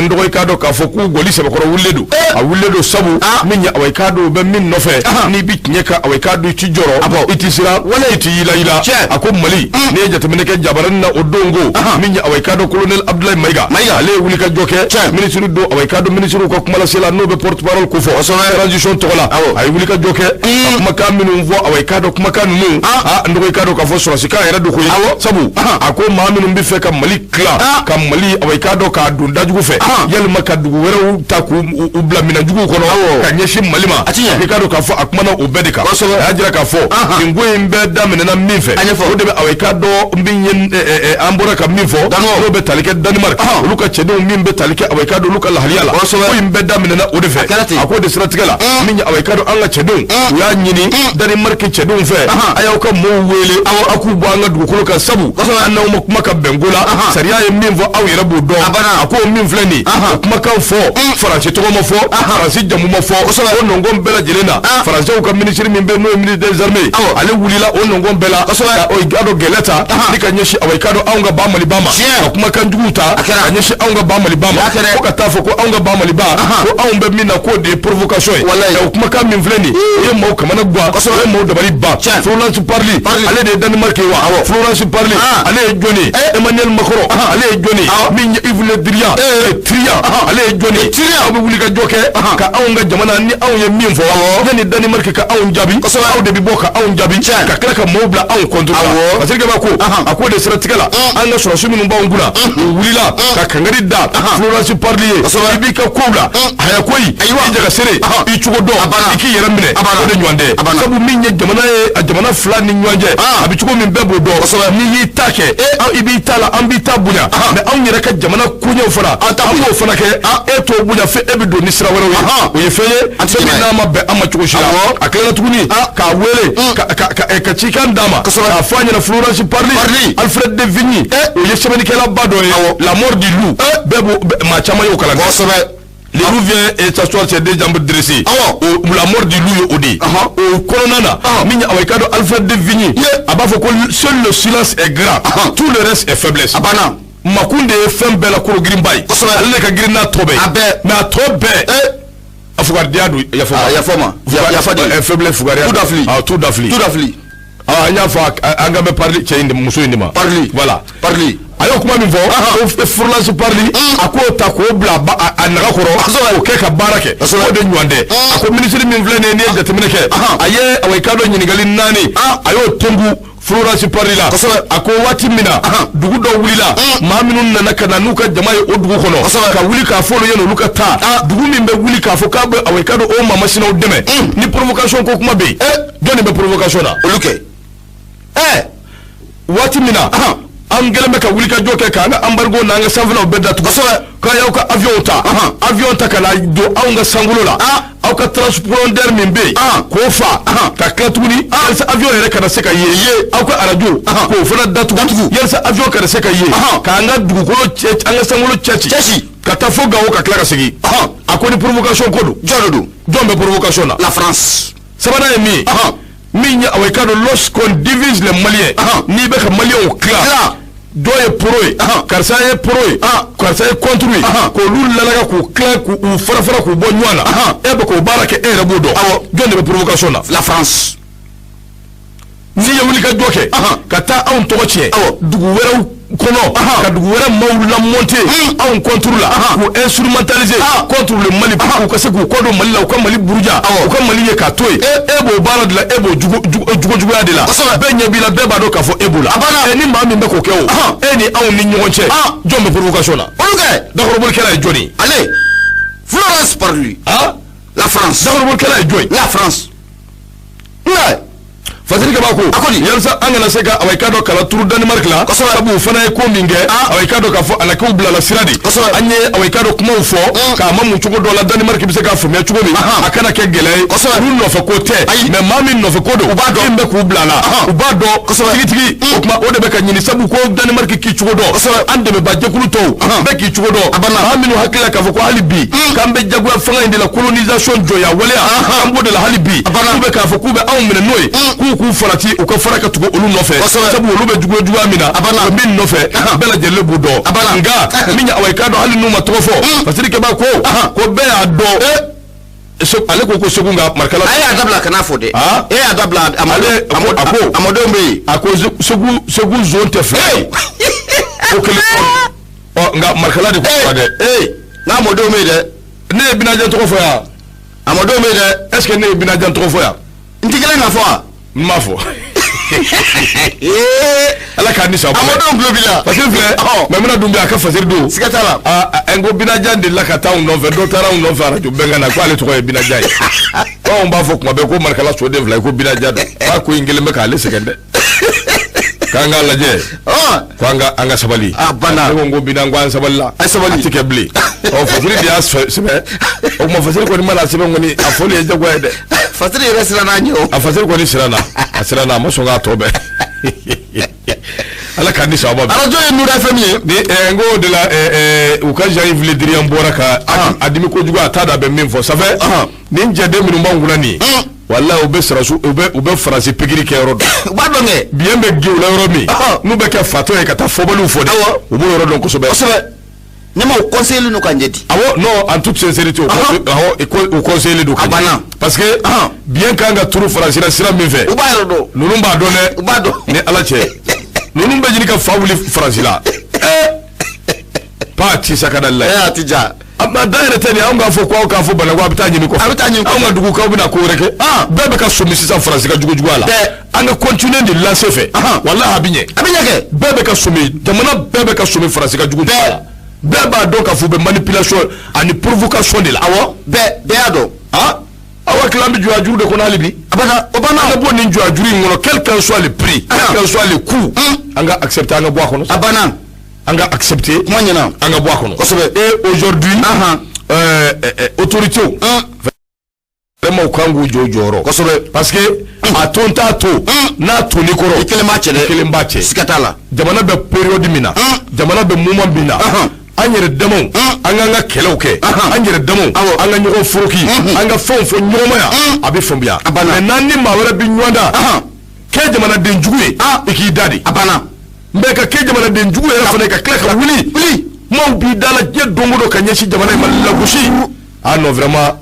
n dɔgɔ i k'a dɔn k'a fɔ k'u gɔli sɛbɛkɔrɔ wulilen don a wulilen don sabu min ye awa i k'a dɔn u bɛ min nɔfɛ n'i bɛ tiɲɛ kan awa i k'a dɔn i ti jɔrɔ i ti siran wala i ti yilayila a ko Mali n'i ye jateminɛ kɛ jabaranin na o don ko min ye awa i k'a dɔn colonel Abdoulaye Mayiga ale ye wulikajɔ kɛ minisiri don awa i k'a dɔn minisiriw ka kumalasela n'o bɛ porte parole ko fɔ transition tɔgɔ la a ye wulikajɔ kɛ ka kumakan minnu fɔ awa i k'a dɔn kumakan ninnu n dɔgɔ i k'a dɔn k'a fɔ sɔrɔsikan yɛrɛ don koyi sabu a ko maa minnu bɛ fɛ ka Mali tila ka Mali awa i k'a dɔn k'a don dajugu fɛ yalima ka dugu wɛrɛw ta k'u bila minɛnjuguw kɔnɔ ka ɲɛsin Mali ma i k'a dɔn k'a fɔ a kumana o bɛɛ de kan a y'a jira k'a fɔ nin ko in bɛɛ daminɛna min fɛ o de bɛ awa i k'a dɔn min ye an bɔra ka min fɔ n'o bɛ tali kɛ Danemark olu ka cɛdenw min bɛ tali kɛ awa i k'a dɔn olu ka lahaliya la ko in bɛɛ daminɛna o de fɛ a k'o de siratigɛ la min ye awa i k'a dɔn an ka cɛdenw u y'a ɲini Danemark cɛdenw fɛ a y'aw ka mɔɔw wele aw k'u bɔ an ka dugukolo kan sabu an n'aw ma kuma ka bɛn ko la sariya ye min fɔ aw yɛrɛ b'o dɔn a ko min filɛ nin o kumakan fɔ Faransi tɔgɔ ma fɔ Faransi jamu ma fɔ o nɔngɔn bɛɛ lajɛlen na Faransɛw ka minisiri min bɛ n'o ye ministre des armées ale wulila o nɔngɔn bɛɛ la ka i k'a dɔn gɛlɛ ta ni ka ɲɛsin awa i k'a dɔn anw ka ba Maliba ma ka kumakan juguw ta ka ɲɛsin anw ka ba Maliba ma fo ka taa fɔ ko anw ka ba Maliba ko anw bɛ min na k'o de ye provocation ye o kumakan min filɛ nin o ye maaw kamana gan o ye maaw dabali ban Florence Parly ale de ye Danemark ye wa Florence Parly ale ye jɔn ye Emmanuel Macron ale ye jɔn ye min ye Yves Le Drian Trian ale ye jɔn ye aw bɛ wuli ka jɔ kɛ ka anw ka jamana ni anw ye min fɔ yanni Danemark ka anw jaabi aw de bɛ bɔ ka anw jaabi ka tila ka maaw bila anw contre la parce que b'a ko a k'o de siratigɛ la an ka sɔrɔdasi minnu b'anw kunna u wulila ka kangari da Florence Parly ye i b'i ka kow la haya koyi i jagasere i cogo dɔn i k'i yɛrɛ minɛ o de ɲɔgɔn tɛ sabu min ye jamana ye a jamana fila ni ɲɔgɔn cɛ a bɛ cogo min bɛɛ b'o dɔn n'i y'i ta kɛ i b'i ta la an b'i ta bonya mais anw yɛrɛ ka jamana koɲɛw fana an b'o fana kɛ e t'o bonya fo e bɛ don ni sira wɛrɛw ye o ye fɛn ye fɛn min n'a ma bɛn an ma cogo si la a tilala tuguni k'a wele ka cikan d'a ma k'a fɔ a ɲɛna Florence Parly Alfred de Vigny o ye sɛbɛnnikɛlaba dɔ ye La mort du loup bɛɛ b'o maa caman y'o kalan. Le loup vient et s'assoit sur deux jambes dressées. La mort du loup ye o de ye. O kɔnɔna na min ye awa i k'a dɔn Alfred de Vigny a b'a fɔ ko seul le silence est grand, tout le reste est faiblesse. A banna. Makun de ye fɛn bɛɛ la kolo girinba ye. Ale de ka girin n'a tɔ bɛɛ ye. A bɛɛ. Mais a tɔ bɛɛ. A fugaridiya don yafa ma. Yafa ma. Yafa de. Faiblesse fugariya. Tout dafili. Tout dafili. Tout dafili. Ah, an y'a fɔ an kan bɛ Parly cɛ in de muso in de ma. Parly. Voilà. Parly. A y'o kuma min fɔ, ko Florence Parly, a k'o ta k'o bila a naga kɔrɔ, k'o kɛ ka baara kɛ. O de ɲɔgɔn tɛ. A ko minisiri min filɛ nin ye, n'i ye jateminɛ kɛ, a ye awa i k'a dɔn ɲininkali 4, a y'o tengu Florence Parly la. A ko waati min na dugu dɔ wulila, maa minnu nana ka na n'u ka jama ye o dugu kɔnɔ, ka wuli k'a fɔ olu ɲɛna olu ka taa, dugu min bɛ wuli k'a fɔ k'a bɛ awa i k'a dɔn o maa masinaw dɛmɛ, ni provocation ko kuma bɛ yen, jɔn de bɛ provocation na? Olu kɛ. Waati min na an kɛlen bɛ ka wulikajɔ kɛ k'an ka embargo n'an ka sanfɛlaw bɛɛ datugu, k'a y'aw ka avion ta, avion ta ka na don anw ka sankolo la, aw ka transpondeur min bɛ yen k'o fa, ka tila tuguni yalisa avion yɛrɛ kana se ka ye, aw ka arajo k'o fana datugu yalisa avion kana se ka ye, k'an ka dugukolo cɛ, an ka sankolo cɛci ka taa fo Gawo ka tila ka segin. A ko ni provocation ko don, jɔn de don? Jɔn bɛ provocation na? La France. Sabanan ye min ye, min ye awa i k'a dɔn lorsqu'on divise les Maliens, n'i bɛ ka Maliens tila, dɔ ye pro ye, karisa ye pro ye, karisa ye contre ye, k'olu lalaga k'u tila k'u fara fara k'u bɔ ɲɔgɔn na, e bɛ k'o baara kɛ, e yɛrɛ b'o dɔn. Jɔn de bɛ provocation na? La France. N'i ye wulikajɔ kɛ ka taa anw tɔgɔ tiɲɛ dugu wɛrɛw kɔnɔ, ka dugu wɛrɛ maaw lamonter anw contre la, k'u instrumentaliser contre le Mali pour k'u ka se k'u kɔ don Mali la, u ka Mali buruja, u ka Mali ye k'a to yen, e b'o baara de la, e b'o jugo juguya de la, bɛɛ ɲɛ b'i la, bɛɛ b'a dɔn k'a fɔ e b'o la. Ni maa min bɛ k'o kɛ o, e ni anw ni ɲɔgɔn cɛ, jɔn bɛ provocation na? Olu kɛ. Dakɔrɔbolikɛla ye jɔn ye? Ale Florence Parly. La France. Dakɔrɔbolikɛla ye jɔn ye? La France. Fasiri Kaba ko yalisa an kana se ka awa i k'a dɔn kala turu Danemark la, sabu o fana ye ko min kɛ, awa i k'a dɔn k'a fɔ a lakew bilala sira de. An ye awa i k'a dɔn kumaw fɔ k'a ma mun cogo dɔ la, Danemark bɛ se k'a faamuya cogo min, a kana kɛ gɛlɛya ye, olu nɔfɛ ko tɛ, mais maa min nɔfɛ ko don, u b'a dɔn min bɛ k'u bila la, u b'a dɔn tigitigi. O tuma o de bɛ ka ɲini, sabu ko Danemark k'i cogo dɔn, an dɛmɛbaa jɛkulu tɔw bɛɛ k'i cogo dɔn. Maa minnu hakili la k'a fɔ ko hali bi k'an bɛ jagoya fanga in de la, colonisation jɔnya waleya, an b'o de la hali bi, k'u bɛ k'a fɔ k'u bɛ anw minɛ n'o ye, k'u k'u farati, u ka fara ka tugu olu nɔfɛ, sabu olu bɛ juguya juguya min na, u bɛ min nɔfɛ, bɛɛ lajɛlen b'u dɔn. Nka min ye awa i k'a dɔn hali n'u ma tɔgɔ fɔ, Fasiri Kaba ko ko bɛɛ y'a dɔn, ale ko ko Segu nka Marikala. A y'a dabila kana fɔ dɛ. E y'a dabila. Ale a ko a mɔdenw bɛ yen. A ko Segu zone tɛ fila ye, o kelen ɔ, nka Marikala de ko dɛ. N'a mɔdenw bɛ yen dɛ. Ne ye Binajan tɔgɔ fɔ yan. A mɔdenw bɛ yen dɛ. Est ce que ne ye Binajan tɔgɔ fɔ yan? N tɛ kelen ka fɔ wa? N m'a fɔ. Ala k'a ni sɔn. A mɔdenw tulo b'i la. Parce que filɛ, Maimuna Dunbiya a ka fasiri don. Siga t'a la. Aa, n ko Binajan delila ka taa anw nɔfɛ, dɔ taara anw nɔfɛ arajo bɛnkan na k'ale tɔgɔ ye Binajan ye. Anw b'a fɔ kuma bɛɛ ko Marikala soden fila ye ko Binajan don. K'a ko in kelen bɛ k'ale sɛgɛn dɛ. K'an k'a lajɛ. Ko an ka sabali. A banna. Ne ko n ko Bina, n ko an sabalila. A sabali. A ti kɛ bilen. Ɔ, fasiri de y'a sɛbɛn. O tuma fasiri kɔni mana sɛbɛn kɔni, a fɔli ye jagoya ye dɛ. Fasiri yɛrɛ siranna a ɲɛ o. A fasiri kɔni siranna. A siranna, a ma sɔn k'a tɔ bɛɛ. Ala k'an ni sababa bɛn. Arajo ye Nura FM ye. Ni n ko o de la u ka Jean-Yves Le Drian bɔra ka a dimi kojugu, a t'a dɔn a bɛ min fɔ. Ça fait nin jɛden minnu b'anw kunna nin ye, walahi u bɛ sɔrɔsiw, u bɛ Faransi pikiri kɛ yɔrɔ dɔn. U b'a dɔn kɛ. Biɲɛ bɛ gɛn u la yɔrɔ min, n'u bɛ kɛ fatɔ ye ka taa fɔbaliw fɔ dɛ, u b'o yɔrɔ dɔn kosɛbɛ. Kosɛbɛ. Ɲɛmaaw conseiller don ka ɲɛ di. Awɔ, non, en toute sincérité, awɔ, u conseiller don ka ɲɛ. A banna. Parce que biɲɛ kan ka turu Faransi la sira min fɛ. U b'a yɛrɛ dɔn. Ninnu b'a dɔn dɛ. U b'a dɔn. Ni Ala cɛ, ninnu bɛ ɲini ka fa wuli Faransi la. Pa ti sa ka da la. A ti ja. A da yɛrɛ tɛ nin, anw k'a fɔ ko aw k'a fɔ Banako a bɛ taa ɲini kɔfɛ. A bɛ taa ɲini kɔfɛ. Anw ka dugu k'aw bɛna ko wɛrɛ kɛ. Bɛɛ bɛ ka sɔmi sisan Faransi ka jugu juguya la. An ka continuer de lancer fɛ. Walahi a bɛ ɲɛ. A bɛ ɲɛ kɛ. Bɛɛ bɛ ka sɔmi, jamana bɛɛ bɛ ka sɔmi Faransi ka jugu juguya la. Bɛɛ b'a dɔn k'a fɔ u bɛ manipulation ani provocation de la. Awɔ, bɛɛ y'a dɔn. Awa tila an bɛ jɔ a juru de kɔnɔ hali bi. A banna, o banna. An ka bɔ nin jɔ a juru in kɔnɔ, quel qu'en soit le prix, quel qu'en soit le coût, an ka accepter, an ka bɔ a kɔnɔ. A banna. An ka accepter. Kuma ɲɛna. An ka bɔ a kɔnɔ. Kosɛbɛ. Et aujourd'hui, autorités vraiment u kan k'u jɔ u jɔyɔrɔ. Kosɛbɛ. Parce que a to n t'a to, n'a tonni kɔrɔ. I kelen b'a cɛ dɛ. I kelen b'a cɛ. Siga t'a la. Jamana bɛ période min na, jamana bɛ moment min na, an yɛrɛ damaw, an k'an ka kɛlɛw kɛ, an yɛrɛ damaw, an ka ɲɔgɔn foroki, an ka fɛnw fɔ ɲɔgɔn ma yan, a bɛ faamuya. Mais n'an ni maa wɛrɛ bɛ ɲɔgɔn da, kɛ jamanaden jugu ye, i k'i da de. A banna. Mais ka kɛ jamanaden jugu yɛrɛ fana ye, ka tila ka wuli, kumaw b'i da la diɲɛ don o don ka ɲɛsin jamana in ma, lagosi. Ah non, vraiment,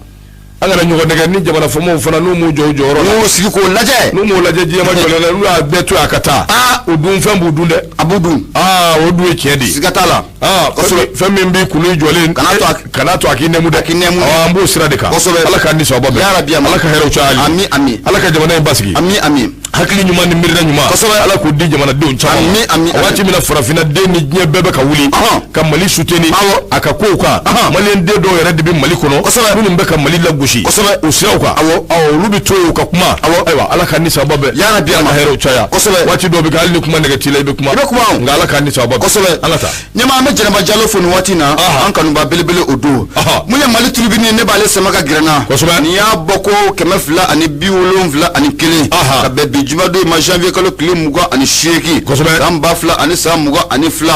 An kana ɲɔgɔn nɛgɛn ni jamana faamaw fana n'u m'u jɔ u jɔyɔrɔ la, n'u sigi k'o lajɛ, n'u m'o lajɛ diɲɛ ma jɔlen na, n'u y'a bɛɛ to yen a ka taa, o dun fɛn b'u dun dɛ. A b'u dun. Aa, o dun ye tiɲɛ de ye. Siga t'a la. Aa, fɛn min b'i kulu jɔlen, kana to a kana to a k'i nɛmu dɛ. A k'i nɛmu. An b'o sira de kan. Kosɛbɛ. Ala k'an ni sababa bɛn. Yarabi, Ala ka hɛrɛw caya. Ami ami. Ala ka jamana in basigi. Ami ami. Hakili ɲuman ni miirina ɲuman. Kosɛbɛ. Ala k'o di jamanadenw caman ma. Ami ami. Waati min na farafinna den ni diɲɛ bɛɛ bɛ ka wuli ka Mali soutenir a ka kow kan, maliyɛn den dɔw yɛrɛ de bɛ Mali kɔnɔ. Kosɛbɛ. Minnu bɛ ka Mali lagosi. Kosɛbɛ. O siraw kan. Awɔ. Awɔ, olu bɛ to yen u ka kuma. Awɔ. Ayiwa, Ala k'an ni sababa bɛn. Yarabi. Ala ka hɛrɛw caya. Kosɛbɛ. Waati dɔw bɛ kɛ hali ni kuma nɛgɛ t'i la, i bɛ kuma. I bɛ kuma o. Nka Ala k'an ni sababa bɛn. Kosɛbɛ. An ka taa. Ɲɛma, an bɛ Jɛnɛba Jalo fo nin waati in na, an kanuba belebele o don. Mun ye Mali Tribune ye, ne b'ale sama ka gɛrɛ n na. Kosɛbɛ. Nin y'a bɔ ko 271, ka bɛn bi jumadon ma, janvier kalo tile 28. Kosɛbɛ. San 2022.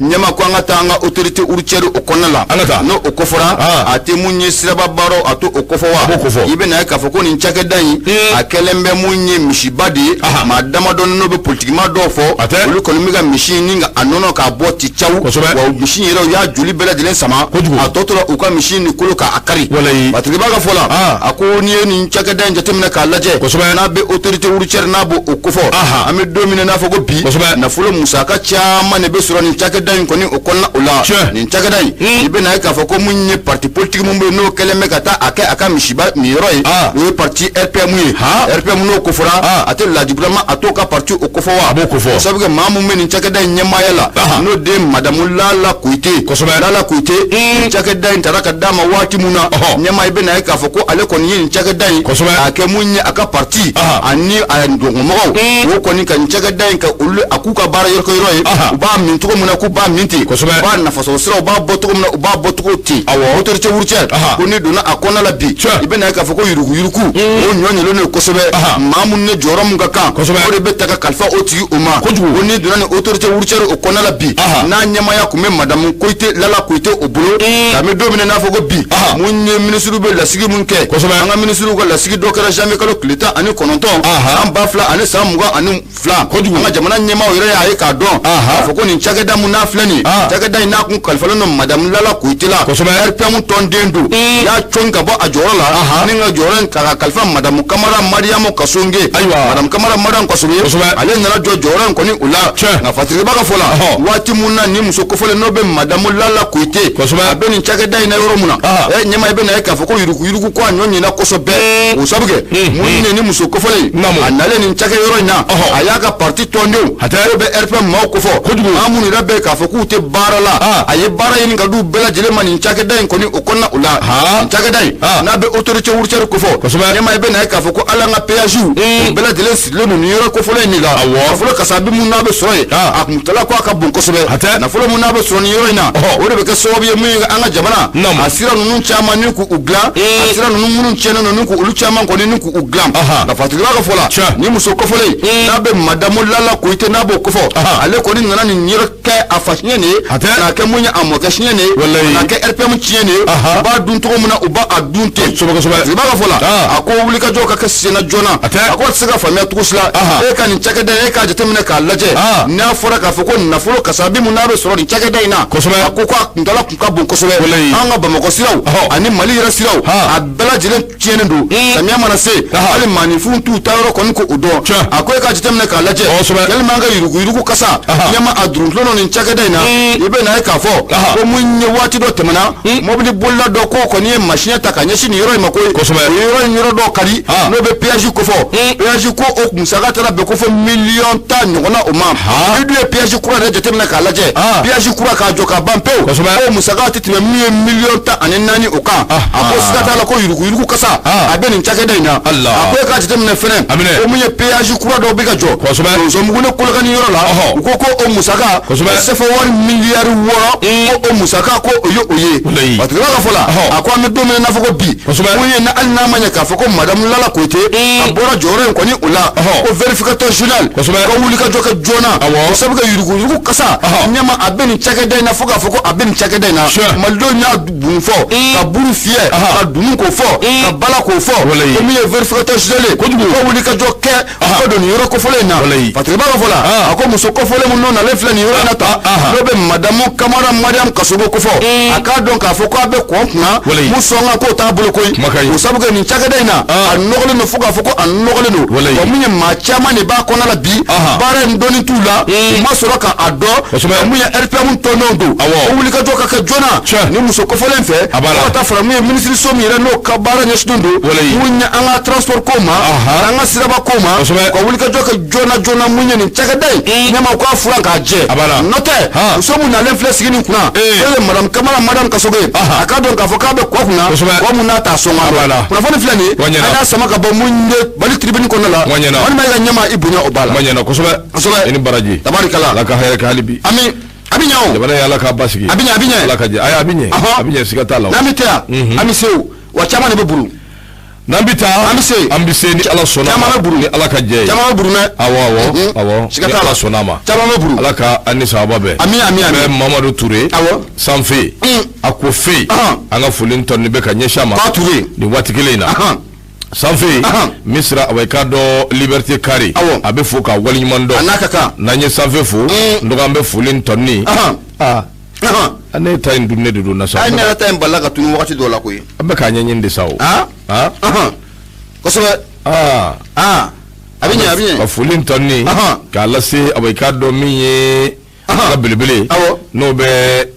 Ɲɛma, ko an ka taa an ka autorité routière o kɔnɔna la. An ka taa. N'o o kofɔra, a tɛ mun ye siraba baaraw, a t'o kofɔ wa? A b'o kofɔ. I bɛna ye k'a fɔ ko nin cakɛda in, a kɛlen bɛ mun ye misiba de ye. Maa damadɔni n'o bɛ politikima dɔw fɔ. A tɛ. Olu kɔni bɛ ka misi in ni ka a nɔnɔ k'a bɔ ti caw. Kosɛbɛ. Wa misi in yɛrɛ, u y'a joli bɛɛ lajɛlen sama. Kojugu. A tɔ tora u ka misi in ni kolo k'a kari. Walayi. Batigiba ka fɔ la, a ko n'i ye nin cakɛda in jateminɛ k'a lajɛ. Kosɛbɛ. N'a bɛ autorité routière, n'a b'o o kofɔ. An bɛ don min na, n'a fɔ ko bi. Kosɛbɛ. Nafolo musaka caman de bɛ sɔrɔ nin cakɛda in kɔni o kɔnɔna o la. Tiɲɛ. Nin cakɛda in, i bɛna ye k'a fɔ ko mun ye parti politique mun bɛ yen, n'o kɛlen bɛ ka taa a kɛ a ka misiba minyɔrɔ ye. O ye parti RPM ye. RPM n'o kofɔra, a tɛ ladibulama, a t'o ka parti o kofɔ wa? A b'o kofɔ. O sabu kɛ maa mun bɛ nin cakɛda in ɲɛmaaya la, n'o den madamu Lala Koyite. Kosɛbɛ. Lala Koyite, nin cakɛda in taara ka d'a ma waati mun na, ɲɛma, i bɛna ye k'a fɔ ko ale kɔni ye nin cakɛda in Kosɛbɛ. k'a kɛ mun ye a ka parti ani a dɔgɔmɔgɔw, o kɔni ka nin cakɛda in ka olu a k'u ka baara yɔrɔ yɔrɔ ye. U b'a min cogo min na, k'u b'a min ten. Kosɛbɛ. U b'a nafasɔrɔ siraw, u b'a bɔ cogo min na, u b'a bɔ cogo ten. Awɔ. Autorité routière, ko n'i donna a kɔnɔna la bi, Tiɲɛ. i bɛna ye k'a fɔ ko yuruguyurugu o ɲɔ ɲɛlen don kosɛbɛ. Maa minnu ni jɔyɔrɔ min ka kan, Kosɛbɛ. o de bɛ ta ka kalifa o tigi o ma. Kojugu. Ko n'i donna ni autorité routière o kɔnɔna la bi, n'a ɲɛmaaya tun bɛ madamu Koyite, Lala Koyite o bolo, nka don min na n'a fɔ ko bi, mun ye minisiriw bɛ lasigi mun kɛ. Kosɛbɛ. An ka minisiriw ka lasigi dɔ kɛra janvier kalo tile 19, san 2022. Kojugu. An ka jamana ɲɛmaaw yɛrɛ y'a ye k'a dɔn k'a fɔ ko nin cakɛda mun n'a filɛ nin ye, cakɛda in n'a kun kalifalen don madamu Lala Koyite la. Kosɛbɛ. RPM tɔnden don, y'a cɔn ka bɔ a jɔyɔrɔ la ni ka jɔyɔrɔ in ta ka kalifa madamu Kamara Mariyamu Kasonge. Ayiwa. Madamu Kamara Mariyamu Kasonge. Kosɛbɛ. Ale nana jɔ jɔyɔrɔ in kɔni o la. Tiɲɛ. Nka Fatigiba ka fɔ la, waati mun na ni muso kofɔlen n'o bɛ madamu Lala Koyite, Kosɛbɛ. a bɛ nin cakɛda in na yɔrɔ mun na, ɲɛma, i bɛ na ye k'a fɔ ko yuruguyurugu ko a ɲɔ ɲɛna kosɛbɛ. O sabu kɛ mun ye ni muso kofɔlen, Naamu. a nalen nin cakɛ yɔrɔ in na, a y'a ka parti tɔndenw Hatɛ. n'o bɛ RPM maaw kofɔ. Kojugu. Maa minnu yɛrɛ bɛ k'a fɔ k'u tɛ baara la, a ye baara ɲini ka d'u bɛɛ lajɛlen ma nin cakɛda in kɔni o kɔnɔna o la. Nin cakɛda in, n'a bɛ autorité routière kofɔ, Kosɛbɛ. ɲɛma, i bɛ na ye k'a fɔ ko hali an ka péage o bɛɛ lajɛlen sirilen don nin yɔrɔ kofɔlen in de la. Awɔ. Nafolo kasabi mun n'a bɛ sɔrɔ yen, a kuntala ko a ka bon kosɛbɛ. Hatɛ. Nafolo mun n'a bɛ sɔrɔ nin yɔrɔ in na, o de bɛ kɛ sababu ye mun ye an ka jamana Naamu. a sira ninnu caman ni k'u dilan, a sira ninnu minnu tiɲɛnen don ni k'olu caman kɔni ni k'u dilan. Aha. Nka Fatigiba ka fɔ la, Tiɲɛ. ni muso kofɔlen, n'a bɛ madamu Lala Koyite, n'a b'o kofɔ, ale kɔni nana nin yɔrɔ kɛ a fa siɲɛ nin ye, Hatɛ. n'a kɛ mun ye a mɔkɛ siɲɛ nin ye, Walayi. n'a kɛ RPM tiɲɛ nin ye, u b'a dun cogo min na, u b'a dun ten. Kosɛbɛ, kosɛbɛ. Fatigiba ka fɔ la, a ko wulikajɔ ka kɛ senna joona. Hatɛ. A ko a tɛ se ka faamuya cogo si la, e ka nin cakɛda in, e k'a jateminɛ k'a lajɛ, n'a fɔra k'a fɔ ko nafolo kasabi mun n'a bɛ sɔrɔ nin cakɛda in na, Kosɛbɛ. a ko k'a kuntala kun ka bon kosɛbɛ. Walayi. An ka Bamakɔ siraw ani Mali yɛrɛ siraw, a bɛɛ lajɛlen tiɲɛnen don. Samiya mana se, hali maaninfinw t'u ta yɔrɔ kɔni k'o dɔn. Tiɲɛ. A ko e k'a jateminɛ k'a lajɛ, Kosɛbɛ. yalima an ka yuruguyurugu kasa, ɲɛma, a duruntulon don nin cakɛda in na. I bɛ na ye k'a fɔ ko mun ye waati dɔ tɛmɛna, mobili bolila dɔ k'o kɔni ye masiyɛn ta ka ɲɛsin nin yɔrɔ in ma koyi. Kosɛbɛ. O ye yɔrɔ in yɔrɔ dɔ kari, n'o bɛ péage kofɔ. Péage ko o musaka taara bɛn ko fɔ miliyɔn 10 ɲɔgɔnna o ma. Ni dun ye péage kura yɛrɛ jateminɛ k'a lajɛ, péage kura k'a jɔ k'a ban pewu, Kosɛbɛ. o musaka tɛ tɛmɛ min ye miliyɔn 14 o kan. A ko siga t'a la ko yuruguyurugu kasa, a bɛ nin cakɛda in na. Allah. A ko e k'a jateminɛ fɛnɛ, A minɛ. ko mun ye péage kura dɔw bɛ ka jɔ Kosɛbɛ. Donsomugu ni Kolokani yɔrɔ la, Ɔhɔ. u ko ko o musaka, Kosɛbɛ. CFA wari miliyari 6, ko o musaka ko o ye o ye. Walayi. Fatigiba ka fɔ la, Ɔhɔ. a ko an bɛ don min na i n'a fɔ ko bi, Kosɛbɛ. mun ye ni hali n'a ma ɲɛ k'a fɔ ko madamu Lala Koyite a bɔra jɔyɔrɔ in kɔni o la, Ɔhɔ. ko vérificateur général Kosɛbɛ. ka wuli ka jɔ kɛ joona. Awɔ. O sabu kɛ yuruguyurugu kasa, Ɔhɔ. ɲɛma, a bɛ nin cakɛda in na fo k'a fɔ ko a bɛ nin cakɛda in na. Tiɲɛ. Malidenw y'a bun fɔ, ka buru fiyɛ, ka dunun k'o fɔ, ka bala k'o fɔ, Walayi. ko min ye vérificateur général ye, Kojugu. ko wuli ka jɔ kɛ u ka don nin yɔrɔ kofɔlen in na. Walayi. Fasiriba ka fɔ la, a ko muso kofɔlen min n'o nalen filɛ nin yɔrɔ in na tan, n'o bɛ madamu Kamara Mariam Kasogo kofɔ, a k'a dɔn k'a fɔ k'a bɛ kɔn kunna Walayi. mun sɔn ka k'o t'a bolo koyi. Kuma ka ɲi. O sabu kɛ nin cakɛda in na, a nɔgɔlen don fo k'a fɔ ko a nɔgɔlen don. Walayi. Wa mun ye, maa caman de b'a kɔnɔ la bi, baara in dɔnni t'u la, u ma sɔrɔ ka a dɔn. Kosɛbɛ. Mun ye, RPM tɔndenw don. Awɔ. O wulikajɔ ka kɛ joona Tiɲɛ. ni muso kofɔlen fɛ, A b'a la. fo ka taa fara mun ye, minisiriso min yɛrɛ n'o ka baara ɲɛsinnen don Walayi. mun ye, an ka transport ko ma, an ka siraba ko ma, Kosɛbɛ. ka wulikajɔ kɛ joona joona. Mun ye, nin cakɛda in ɲɛmaaw k'a furan k'a jɛ. A b'a la. N'o tɛ, muso mun nalen filɛ sigi nin kunna, Ee. o ye madame Kamara Mariam Kasogo ye, a k'a dɔn k'a fɔ k'a bɛ kɔ kunna, Kosɛbɛ. kɔ mun n'a t'a sɔn A b'a la. kunnafoni filɛ nin ye, Wa ɲɛna. an y'a sama ka bɔ mun ye, Mali Tribune kɔnɔna la. Wa ɲɛna. Walima i ka ɲɛmaa i bonya o b'a la. Ma ɲɛna kosɛbɛ. Kosɛbɛ. I ni baraji. Tabarikala. Ala ka hɛrɛ kɛ hali bi. Ami, a bɛ ɲɛ o. Jamana ye, Ala k'a basigi. A bɛ ɲɛ, a bɛ ɲɛ. Ala ka jɛ, ayi, a bɛ ɲɛ. Ɔhɔn. A bɛ ɲɛ, siga t'a la. N'an bɛ taa yan, an bɛ se o wa, caman de bɛ buru. N'an bɛ taa, An bɛ se. An bɛ se ni Ala sɔnna Caman ma. bɛ buru. Ni Ala ka jɛ ye. Caman bɛ buru mɛ. Awɔ, awɔ, awɔ. Siga Ni t'a la. Ala sɔnna a ma. Caman bɛ buru. Ala ka an ni sababa bɛn. Ami, ami, ami. Bɛ Mamadu Ture. Awɔ. Sanfe. A ko fe. An ka foli tɔ bɛ ka ɲɛsin a ma. K'a Ture. Nin waati kelen in na. Sanfe. Misira, a i k'a dɔn Liberté Kari. Awɔ. A bɛ fo ka waleɲuman dɔn. A n'a ka kan. N'an ye sanfe fo. N dɔgɔ, an bɛ foli tɔni. Aa, ne ta in dun, ne de don na sa. Hali ne yɛrɛ ta in balila ka tunu wagati dɔw la koyi. An bɛ k'a ɲɛɲini de sa o. Kosɛbɛ. Aa. A bɛ ɲɛ, a bɛ ɲɛ. Ka foli tɔni k'a lase a i k'a dɔn min ye an ka belebele. Awɔ. N'o bɛ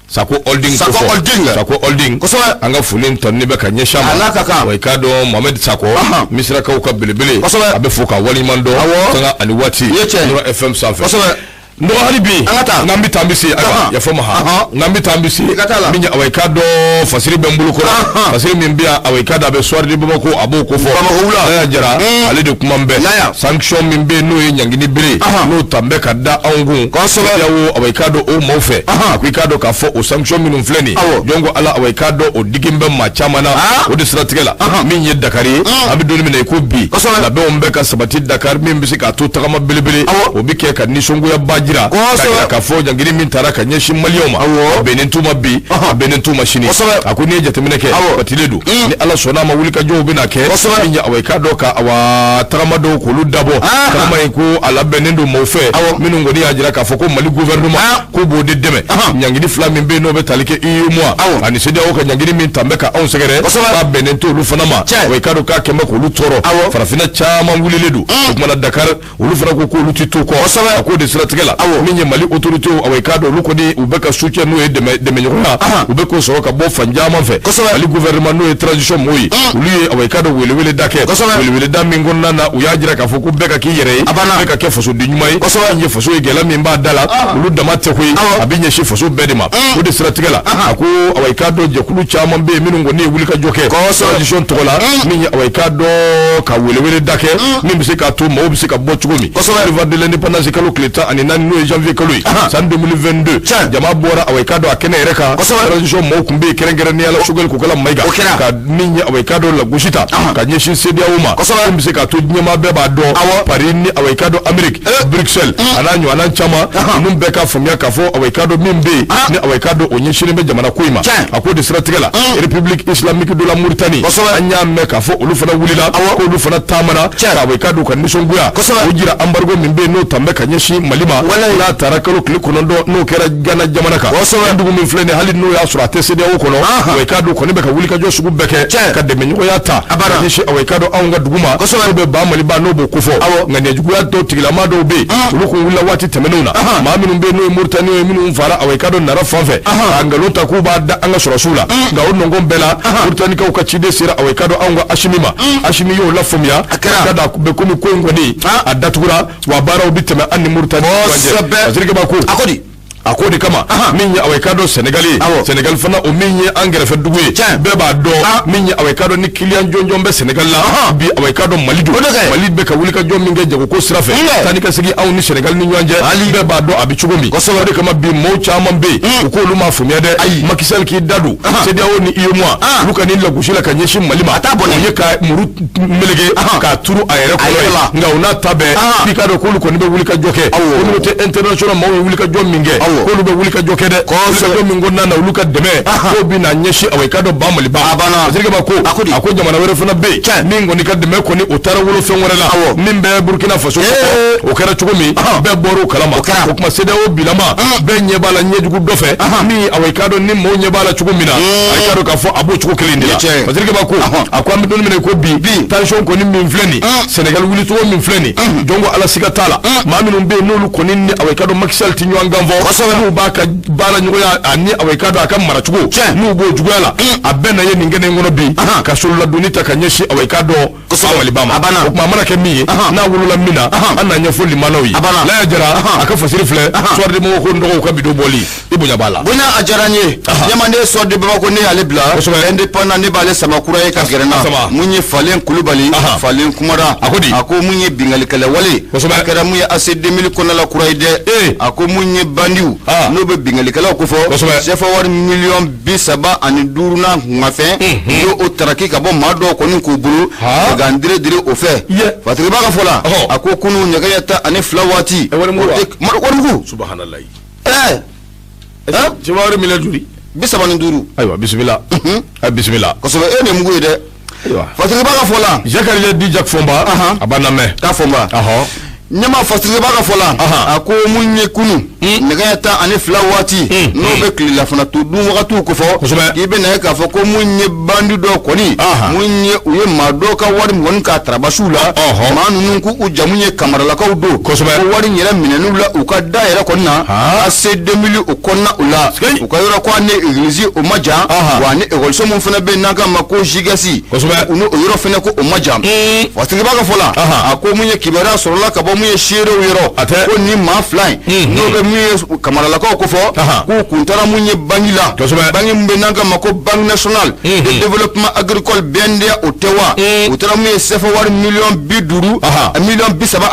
Sako Holding. Sako kofɔ. Holding. Sako Holding. Kosɛbɛ. An ka foli tɔni bɛ ka ɲɛsin a ma. A n'a ka kan. Wa i k'a dɔn Mohamed Sako. Misirakaw ka belebele. Kosɛbɛ. A bɛ fo ka waleɲuman dɔn. Awɔ. Sanga ani waati. I ye tiɲɛ ye. Nɔrɔ FM sanfɛ. Kosɛbɛ. N dɔgɔ, hali bi. An ka taa. N'an bɛ taa, an bɛ se. Ayiwa, yafa ma ha. N'an bɛ taa, an bɛ se. I ka t'a la. Min ye, awa, i k'a dɔn fasiri bɛ n bolo kɔrɔ. Fasiri min bɛ yan, awa, i k'a dɔn a bɛ Soir de Bamako, a b'o ko fɔ. Bamako wula. Laya Jara, ale de kuma bɛɛ. Laya. Sanction min bɛ yen, n'o ye ɲangini bere. N'o tan bɛ ka da anw kun. Kosɛbɛ. CEDEAO, awa, i k'a dɔn o maaw fɛ. A ko i k'a dɔn k'a fɔ o sanction minnu filɛ nin ye. Awɔ. Jɔn ko Ala, awa, i k'a dɔn o digi bɛ maa caman na. O de siratigɛ la. Min ye Dakar ye. An bɛ don min na i ko bi. Kosɛbɛ. Labɛnw bɛ ka sabati Dakar, min bɛ se k'a to tagama belebele. Awɔ. O bɛ kɛ ka nisɔngoyaba jira. Kosɛbɛ. K'a jira k'a fɔ ɲangini min taara ka ɲɛsin maliyɛnw ma. Awɔ. A bɛnnen t'u ma bi, a bɛnnen t'u ma sini. Kosɛbɛ. A ko n'i ye jateminɛ kɛ. Awɔ. Batile don. Ni Ala sɔnna a ma, wulikajɔw bɛna kɛ. Kosɛbɛ. Min ye, awa, i k'a dɔn ka, awa, tagama dɔw k'olu dabɔ. Tagama in ko a labɛnnen don maaw fɛ. Awɔ. Minnu kɔni y'a jira k'a fɔ ko Mali gouvernement k'u b'o de dɛmɛ. Ɲangini fila min bɛ yen, n'o bɛ tali kɛ UEMOA. Awɔ. Ani CEDEAO ka ɲangini min tan bɛ ka anw sɛgɛrɛ. Kosɛbɛ. K'a bɛnnen t'olu fana ma. Tiɲɛ. Wa i k'a dɔn k'a kɛn bɛ k'olu tɔɔrɔ. Awɔ. Farafinna caman wulilen don. O kumana Dakar, olu fana ko k'olu ti to kɔ. Kosɛbɛ. A k'o de siratigɛ la. Awɔ. Min ye Mali autorité, awa, i k'a dɔn olu kɔni u bɛ ka soutien, n'o ye dɛmɛɲɔgɔnya. U bɛ k'o sɔrɔ ka bɔ fan caman fɛ. Kosɛbɛ. Mali gouvernement, n'o ye transition mɔgɔw ye. Olu ye, awa, i k'a dɔn welewele da kɛ. Kosɛbɛ. Weleweleda min kɔnɔna na, u y'a jira k'a fɔ ko bɛɛ ka k'i yɛrɛ ye. A banna. Bɛɛ ka kɛ fasoden ɲuman ye. Kosɛbɛ. Min ye faso ye, gɛlɛya min b'a da la, olu dama tɛ koyi. A bɛ ɲɛsin faso bɛɛ de ma. O de siratigɛ la, a ko, awa, i k'a dɔn jɛkulu caman bɛ yen minnu kɔni ye wulikajɔ kɛ. Kosɛbɛ. Transition tɔgɔ la, min ye, awa, i k'a dɔn ka welewele da kɛ, min bɛ se k'a to maaw bɛ se ka bɔ cogo min. Kosɛbɛ. Boulevard de l'Indépendance, kalo tile 14, n'o ye janvier kalo ye, san 2022. Tiɲɛ. Jama bɔra, awa, i k'a dɔn a kɛnɛ yɛrɛ kan. Kosɛbɛ. Transition maaw tun bɛ yen, kɛrɛnkɛrɛnnenya la Choguel Kokala Mayiga. O kɛra. Ka min ye, awa, i k'a dɔn lagosi ta ka ɲɛsin CEDEAO ma. Kosɛbɛ. Min bɛ se k'a to diɲɛmaa bɛɛ b'a dɔn. Awɔ. Paris ni, awa, i k'a dɔn Amérique, Bruxelles, a n'a ɲɔgɔnna caman. Ninnu bɛɛ ka faamuya k'a fɔ, awa, i k'a dɔn min bɛ yen, ni, awa, i k'a dɔn o ɲɛsinnen bɛ jamana ko in ma. Tiɲɛ. A k'o de siratigɛ la, République islamique de la Mauritanie. Kosɛbɛ. An y'a mɛn k'a fɔ olu fana wulila. K'olu fana taamana. Tiɲɛ. Ka, awa, i k'a dɔn ka nisɔngoya. Kosɛbɛ. O jira embargo min bɛ yen, n'o tan bɛ ka ɲɛsin Mali ma. Walayi. N'a taara kalo tile 9, n'o kɛra Gana jamana kan. Kosɛbɛ. Dugu min filɛ nin ye, hali n'o y'a sɔrɔ a tɛ CEDEAO kɔnɔ. Wa i k'a dɔn kɔni bɛ ka wulikajɔ sugu bɛɛ kɛ. Tiɲɛ. Ka dɛmɛɲɔgɔnya ta. A banna. Ka ɲɛsin, awa, i k'a dɔn anw ka dugu ma. Kosɛbɛ. N'o bɛ ba Maliba, n'o b'o kofɔ. Awɔ. Ŋaniyajuguya dɔw tigilama dɔw bɛ yen. Olu kun wulila waati tɛmɛnenw na. Maa minnu bɛ yen, n'o ye Mauritanie ye, minnu fara, awa, i k'a dɔn Nara fan fɛ. Ka nkalon ta k'u b'a da an ka sɔrɔsiw la. Nka o nɔngɔn bɛɛ la, Mauritaniekaw ka ciden sera, awa, i k'a dɔn anw ka Asimi ma. Asimi y'o lafaamuya. A kɛra. Ka da bɛ komi ko in kɔni a datugura, wa baaraw bɛ tɛmɛ an ni Mauritanie ni ɲɔgɔn cɛ. Kosɛbɛ. Fasiri Kaba ko. A ko di. A ko de kama, min ye, awa, i k'a dɔn Sénégal ye. Awɔ. Sénégal fana, o min ye an kɛrɛfɛ dugu ye. Tiɲɛ. Bɛɛ b'a dɔn min ye, awa, i k'a dɔn ni client jɔnjɔn bɛ Sénégal la bi, awa, i k'a dɔn Mali don. O de kɛ. Mali bɛ ka wulikajɔ min kɛ jagoko sira fɛ. Nka. Taa ni ka segin anw ni Sénégal ni ɲɔgɔn cɛ. Bɛɛ b'a dɔn a bɛ cogo min. Kosɛbɛ. O de kama bi, maaw caman bɛ yen, u k'olu m'a faamuya dɛ. Ayi. Macky Sall k'i da don CEDEAO ni UEMOA, olu ka nin lagosi la ka ɲɛsin Mali ma. A t'a bɔnɛ. O ye ka muru meleke k'a turu a yɛrɛ A kɔrɔ yɛrɛ ye. la. Nka o n'a ta bɛɛ, Ahan. f'i k'a dɔn k'olu kɔni bɛ wulikajɔ kɛ. Awɔ. Communauté internationale maaw ye wulikajɔ min kɛ. Awɔ. K'olu bɛ wuli ka jɔ kɛ dɛ, wulikajɔ min kɔnɔna na olu ka dɛmɛ k'o bɛ na ɲɛsin, awa, i k'a dɔn, ba Maliba. A banna. Fasirikɛba ko, a ko jamana wɛrɛ fana bɛ yen min kɔni ka dɛmɛ kɔni o taara wolo fɛn wɛrɛ la, min bɛ Burukina Faso. O kɛra cogo min, bɛɛ bɔr'o kalama. O tuma CEDEAO bilama, bɛɛ ɲɛ b'a la ɲɛjugu dɔ fɛ min, awa, i k'a dɔn, ni maaw ɲɛ b'a la cogo min na, a i k'a dɔn k'a fɔ a b'o cogo kelen de la. Fasirikɛba ko, a ko an bɛ don min na i ko bi, tension kɔni min filɛ nin, Sénégal wulicogo min filɛ nin, jɔn ko Ala, siga t'a la, maa minnu bɛ yen n'olu kɔni ni, awa, i k'a dɔn, Macky Sall tɛ ɲɔgɔn kan fɔ, n'u b'a ka baara ɲɔgɔnya ani, awa, i k'a dɔn, a ka maracogo, n'u b'o juguya la, a bɛɛ na ye nin kɛnɛ in kɔnɔ bi ka sololadonni ta ka ɲɛsin, awa, i k'a dɔn, Maliba ma. O tuma a mana kɛ min ye, n'a wolola min na, an n'a ɲɛfɔ limanaw ye. Laya Jara a ka fasiri filɛ, Soir de Bamako n dɔgɔw ka bidon bɔli, i bonya b'a la. Bonya, a diyara n ye. Ɲɛma, ne ye Soir de Bamako, ne y'ale bila. Indépendant, ne b'ale sama kura ye ka gɛrɛ n na. Mun ye Falen Kulubali, Falen kumara. A ko di? A ko mun ye bingalikɛlɛ wale a kɛra mun ye AC 2000 kɔnɔna la kura ye dɛ. A ko mun ye bandiw n'o bɛ bingalikɛlaw ko fɔ, CFA wari miliyɔn 35 n'a kunkanfɛn, n'o o taraki ka bɔ maa dɔw kɔni k'u bolo ka n dire dire o fɛ. Fatigi b'a ka fɔ la, a ko kunun nɛgɛ ɲɛ 12 waati, warimugu. Subahanallahi. Ɛɛ! CFA wari miliyɔn joli? 35. Ayiwa, bisimila, a bisimila. Kosɛbɛ, e nin mugu ye dɛ. Fatigi b'a ka fɔ la. Zakariya di Jack Fɔnba, a b'a lamɛn. K'a Fɔnba. Ɲɛma, Fasiriba ka fɔ la, a ko mun ye kunun nɛgɛ ɲɛ 12 waati, n'o bɛ tilelafana to dun wagatiw kofɔ, k'i bɛ na ye k'a fɔ ko mun ye bandi dɔw kɔni, mun ye u ye maa dɔw ka wari kɔni k'a tarabasiw la. Maa ninnu k'u jamu ye Kamaralakaw don. Ko wari yɛrɛ minɛn'u la u ka da yɛrɛ kɔni na AC 2000 o kɔnɔna o la, u ka yɔrɔ ko ni église o ma jan wa, ni ekɔliso mun fana bɛ yen n'an k'a ma ko JGS, u n'o yɔrɔ fana ko o ma jan. Fasiriba ka fɔ la, a ko mun ye kibaruya sɔrɔla ka bɔ mun ye seerew yɔrɔ, ko ni maa fila in n'o bɛ mun ye Kamaralakaw ko fɔ, k'u kun taara mun ye banque la, banque min bɛ n'an k'a ma ko Banque nationale de développement agricole, BNDA, o tɛ wa, u taara mun ye CFA wari miliyɔn 50, miliyɔn 35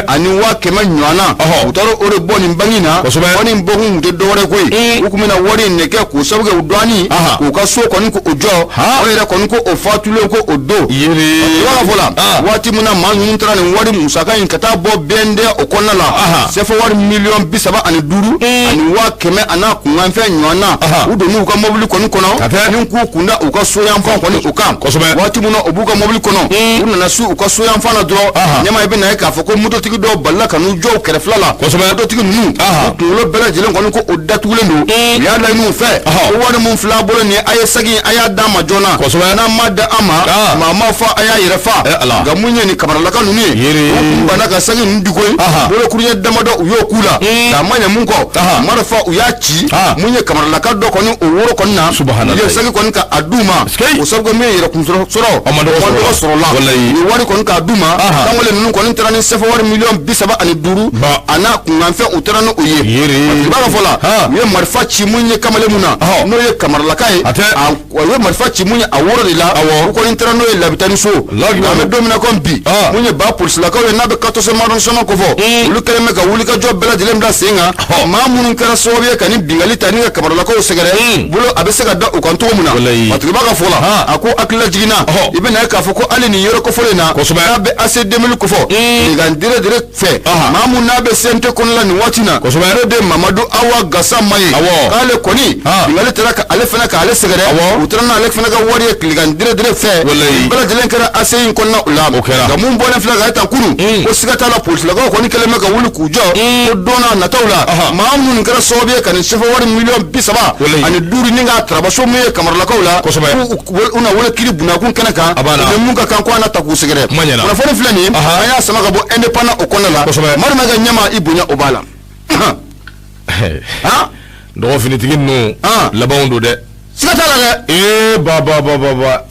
ani 100 000 ɲɔgɔnna, u taara o de bɔ nin banque na. Wari in bɔkun tun tɛ dɔwɛrɛ ko ye, u tun bɛna wari in de kɛ k'o sababu kɛ u dɔɔnin k'u ka so kɔni k'o jɔ. O yɛrɛ kɔni ko o fatulen ko o don. I b'a fɔ la, waati min na maa ninnu taara nin wari musaka in ka taa bɔ BNDA o kɔnɔna la, CFA wari miliyɔn 35 ani 100 000 a n'a kunkanfɛn ɲɔgɔn na, u donn'u ka mobili kɔni kɔnɔ ni k'u kunda u ka so yanfan kɔni o kan. Waati min na u b'u ka mobili kɔnɔ, u nana su u ka so yanfan na dɔrɔn, ɲɛma, i bɛ na ye k'a fɔ ko mototigi dɔw balila ka n'u jɔ u kɛrɛfɛla la. Mototigi ninnu, u kunkolo bɛɛ lajɛlen kɔni ko o datugulen don. U y'a laɲini u fɛ ko wari min filɛ a bolo nin ye, a ye segin, a y'a d'a ma joona. N'a ma da an ma, maa ma fa, a y'a yɛrɛ fa. Nka mun ye nin Kamaralaka ninnu ye, u kun banna ka sagi ninnu di koyi. Bolokuruɲɛ damadɔ u y'o k'u la, k'a ma ɲɛ mun kɔ, marifa u y'a ci mun ye Kamaralaka dɔ kɔni o woro kɔni na. U ye sagi kɔni ka a d'u ma, o sababu min ye yɛrɛkun sɔrɔ a ma dɔgɔ sɔrɔ la, u ye wari kɔni k'a d'u ma. Kamalen ninnu kɔni taara ni CFA wari miliyɔn 35 a n'a kunkanfɛn, u taara ni o ye. I b'a ka fɔ la, u ye marifa ci mun ye kamalen mun na, n'o ye Kamaralaka ye, u ye marifa ci mun ye a woro de la, u kɔni taara n'o ye labitani so. An bɛ don min na komi bi, mun ye ba polisilakaw ye n'a bɛ 14 arrondissement kofɔ, olu kɛlen bɛ ka wulikajɔ bɛɛ lajɛlen bila sen kan, maa minnu kɛra sababu ye ka ni bingali ta ni ka Kamaralakaw sɛgɛrɛ bolo, a bɛ se ka da u kan cogo min na. Matigiba ka fɔ la, a ko hakilila jiginna, i bɛ na ye k'a fɔ ko hali nin yɔrɔ kofɔlen na, n'a bɛ AC 2000 kofɔ, tilegan dire dire fɛ, maa mun n'a bɛ CNT kɔnɔna nin waati na, n'o de Mamadu Awa Gasama ye, k'ale kɔni bingali taara ka ale fana k'ale sɛgɛrɛ, u taara n'ale fana ka wari ye tilegan dire dire fɛ. Bɛɛ lajɛlen kɛra AC in kɔnɔna o la. Nka mun bɔlen filɛ ka ta kunun, ko siga t'a la, polisilakaw kɔni kɛlen bɛ ka wuli k'u jɔ ko don n'a nataw la, maa minnu kɛra sababu ye ka nin CFA wari miliyɔn 35 ni k'a tarabaso mun ye Kamaralakaw la, k'u na wele kiri bunakun kɛnɛ kan, u bɛ mun ka kan ko an na ta k'u sɛgɛrɛ. Kunnafoni filɛ nin ye, an y'a sama ka bɔ Indépendant o kɔnɔna la. Madu ka ɲɛma, i bonya o b'a la. Dɔgɔ, finitigi ninnu labanw don dɛ. Siga t'a la dɛ. Ee, ba ba ba ba ba,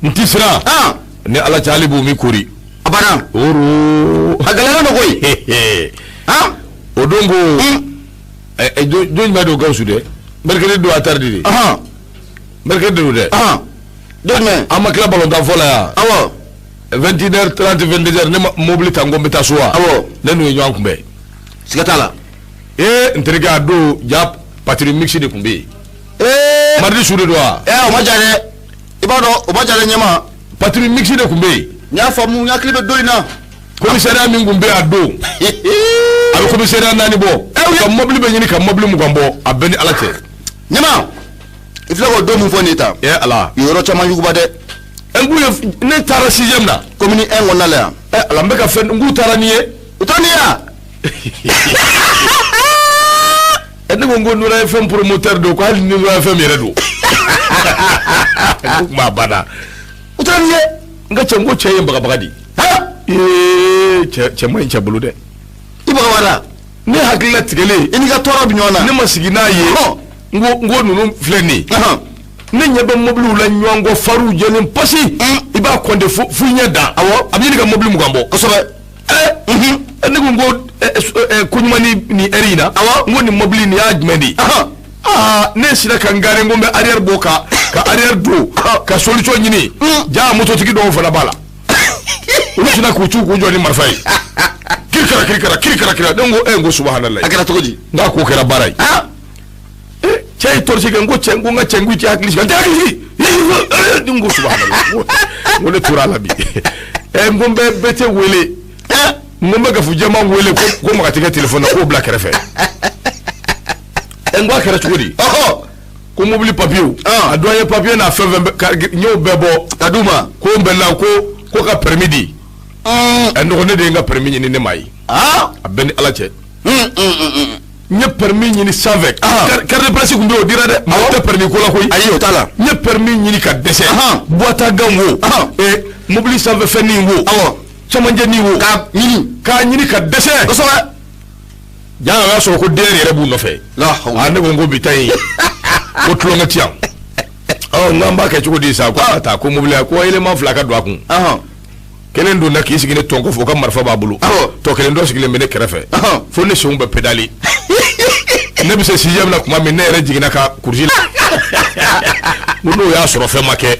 n ti siran ni Ala cɛ, hali b'u mi kori. A banna. Oro. A gɛlɛyalen don koyi. O don ko don jumɛn don, Gawusu dɛ? Mercredi don, a tardi de, mercredi don dɛ. Don jumɛn? An ma tila balontan fɔ la yan. Awɔ. 21h30, 22h, ne ma mobili ta n ko n bɛ taa so wa? Awɔ. Ne n'u ye ɲɔgɔn kunbɛn. Siga t'a la. Ee, n terikɛ, a don ja patrouille mixte de tun bɛ yen. Mardi su de don wa? Ee, o ma ja dɛ, i b'a dɔn, o ma ja dɛ, ɲɛma. Patrouille mixte de tun bɛ yen. N y'a faamu, n hakili bɛ don in na. Commissariat min tun bɛ yen a don, a bɛ commissariat naani bɔ. Ka mobili bɛ ɲini ka mobili 20 bɔ, a bɛɛ ni Ala cɛ. Ɲama, i filɛ k'o don min fɔ nin ye tan. Ɛ Ala. Yen yɔrɔ caman yuguba dɛ. N k'u ye, ne taara sixième na. Commune 1 kɔnɔna la yan. Ɛ Ala, n bɛ ka fɛn, n k'u taara ni ye. U taara ni ye yan. Ɛ, ne ko n ko Nura FM promoteur don, ko hali ni Nura FM yɛrɛ don. N ko kuma banna. U taara ni ye. N ka cɛ, n ko cɛ ye bagabaga di. Ee, cɛ, cɛ man ɲi cɛ bolo dɛ. I bagabaga. Ne hakilila tigɛlen. I n'i ka tɔɔrɔ bɛ ɲɔgɔn na. Ne ma sigi n'a ye. N ko ninnu filɛ nin ye. Ne ɲɛ bɛ mobiliw la ɲɔgɔn kɔ, fariw jɛlen pasi. I b'a compter fo i ɲɛ dan. Awɔ, a bɛ ɲini ka mobili 20 bɔ. Kosɛbɛ. Ɛ, ne ko n ko ko ɲuman ni nin heure in na. Awɔ. N ko nin mobili nin y'a jumɛn de ye? Aa, ne sera ka n garer, n ko n bɛ arrière bɔ ka arrière don ka solution ɲini. Ja, mototigi dɔw fana b'a la. Olu sina k'u c'u k'u jɔ ni marifa ye. Kirikara kirikara kirikara kirikara. Ne ko n ko subahanallahi. A kɛra cogo di? N k'a ko kɛra baara ye. Cɛ ye torche kɛ, n ko cɛ, n ko n ka cɛ, n ko i tɛ hakili sigi, n tɛ hakili sigi. N ko subahanallahi. N ko ne tora a la bi. Ɛ, n ko n bɛ BT wele. N ko n bɛ Gafu jɛman wele ko maga tɛ kɛ téléphone na, k'o bila kɛrɛfɛ. Ɛ, n ko a kɛra cogo di? Ko mobili papier, a douanier papier n'a fɛn fɛn bɛɛ, n y'o bɛɛ bɔ ka d'u ma. Ko n bɛnna ko ka permis di. Ɛ, nɔgɔ, ne de ye n ka permis ɲini, ne m'a ye. A bɛɛ ni Ala cɛ. N ye permis ɲini sanfɛ. Carte de presse tun bɛ yen, o dira dɛ. Mɔgɔ tɛ permis ko la koyi. Ayi, o t'a la. N ye permis ɲini ka dɛsɛ. Boîte à gants wo. Mobili sanfɛ fɛn nin wo. Awɔ. Cɛmancɛ nin wo. K'a ɲini. K'a ɲini ka dɛsɛ. Kosɛbɛ. Jaa, o y'a sɔrɔ ko DR yɛrɛ b'u nɔfɛ. Aa, ne ko n ko bi ta in ko tulonkɛ ti yan. Ɔ, n k'an b'a kɛ cogo di sa? Ko a ka taa ko mobili ko élément 2 ka don a kun. Kelen donna k'i sigi ne tɔn kɔfɛ, o ka marifa b'a bolo. Tɔ kelen dɔ sigilen bɛ ne kɛrɛfɛ. Fo ne senw bɛ pédale. Ne bɛ se sixième na tuma min, ne yɛrɛ jiginna ka kurusi la. N ko n'o y'a sɔrɔ fɛn ma kɛ.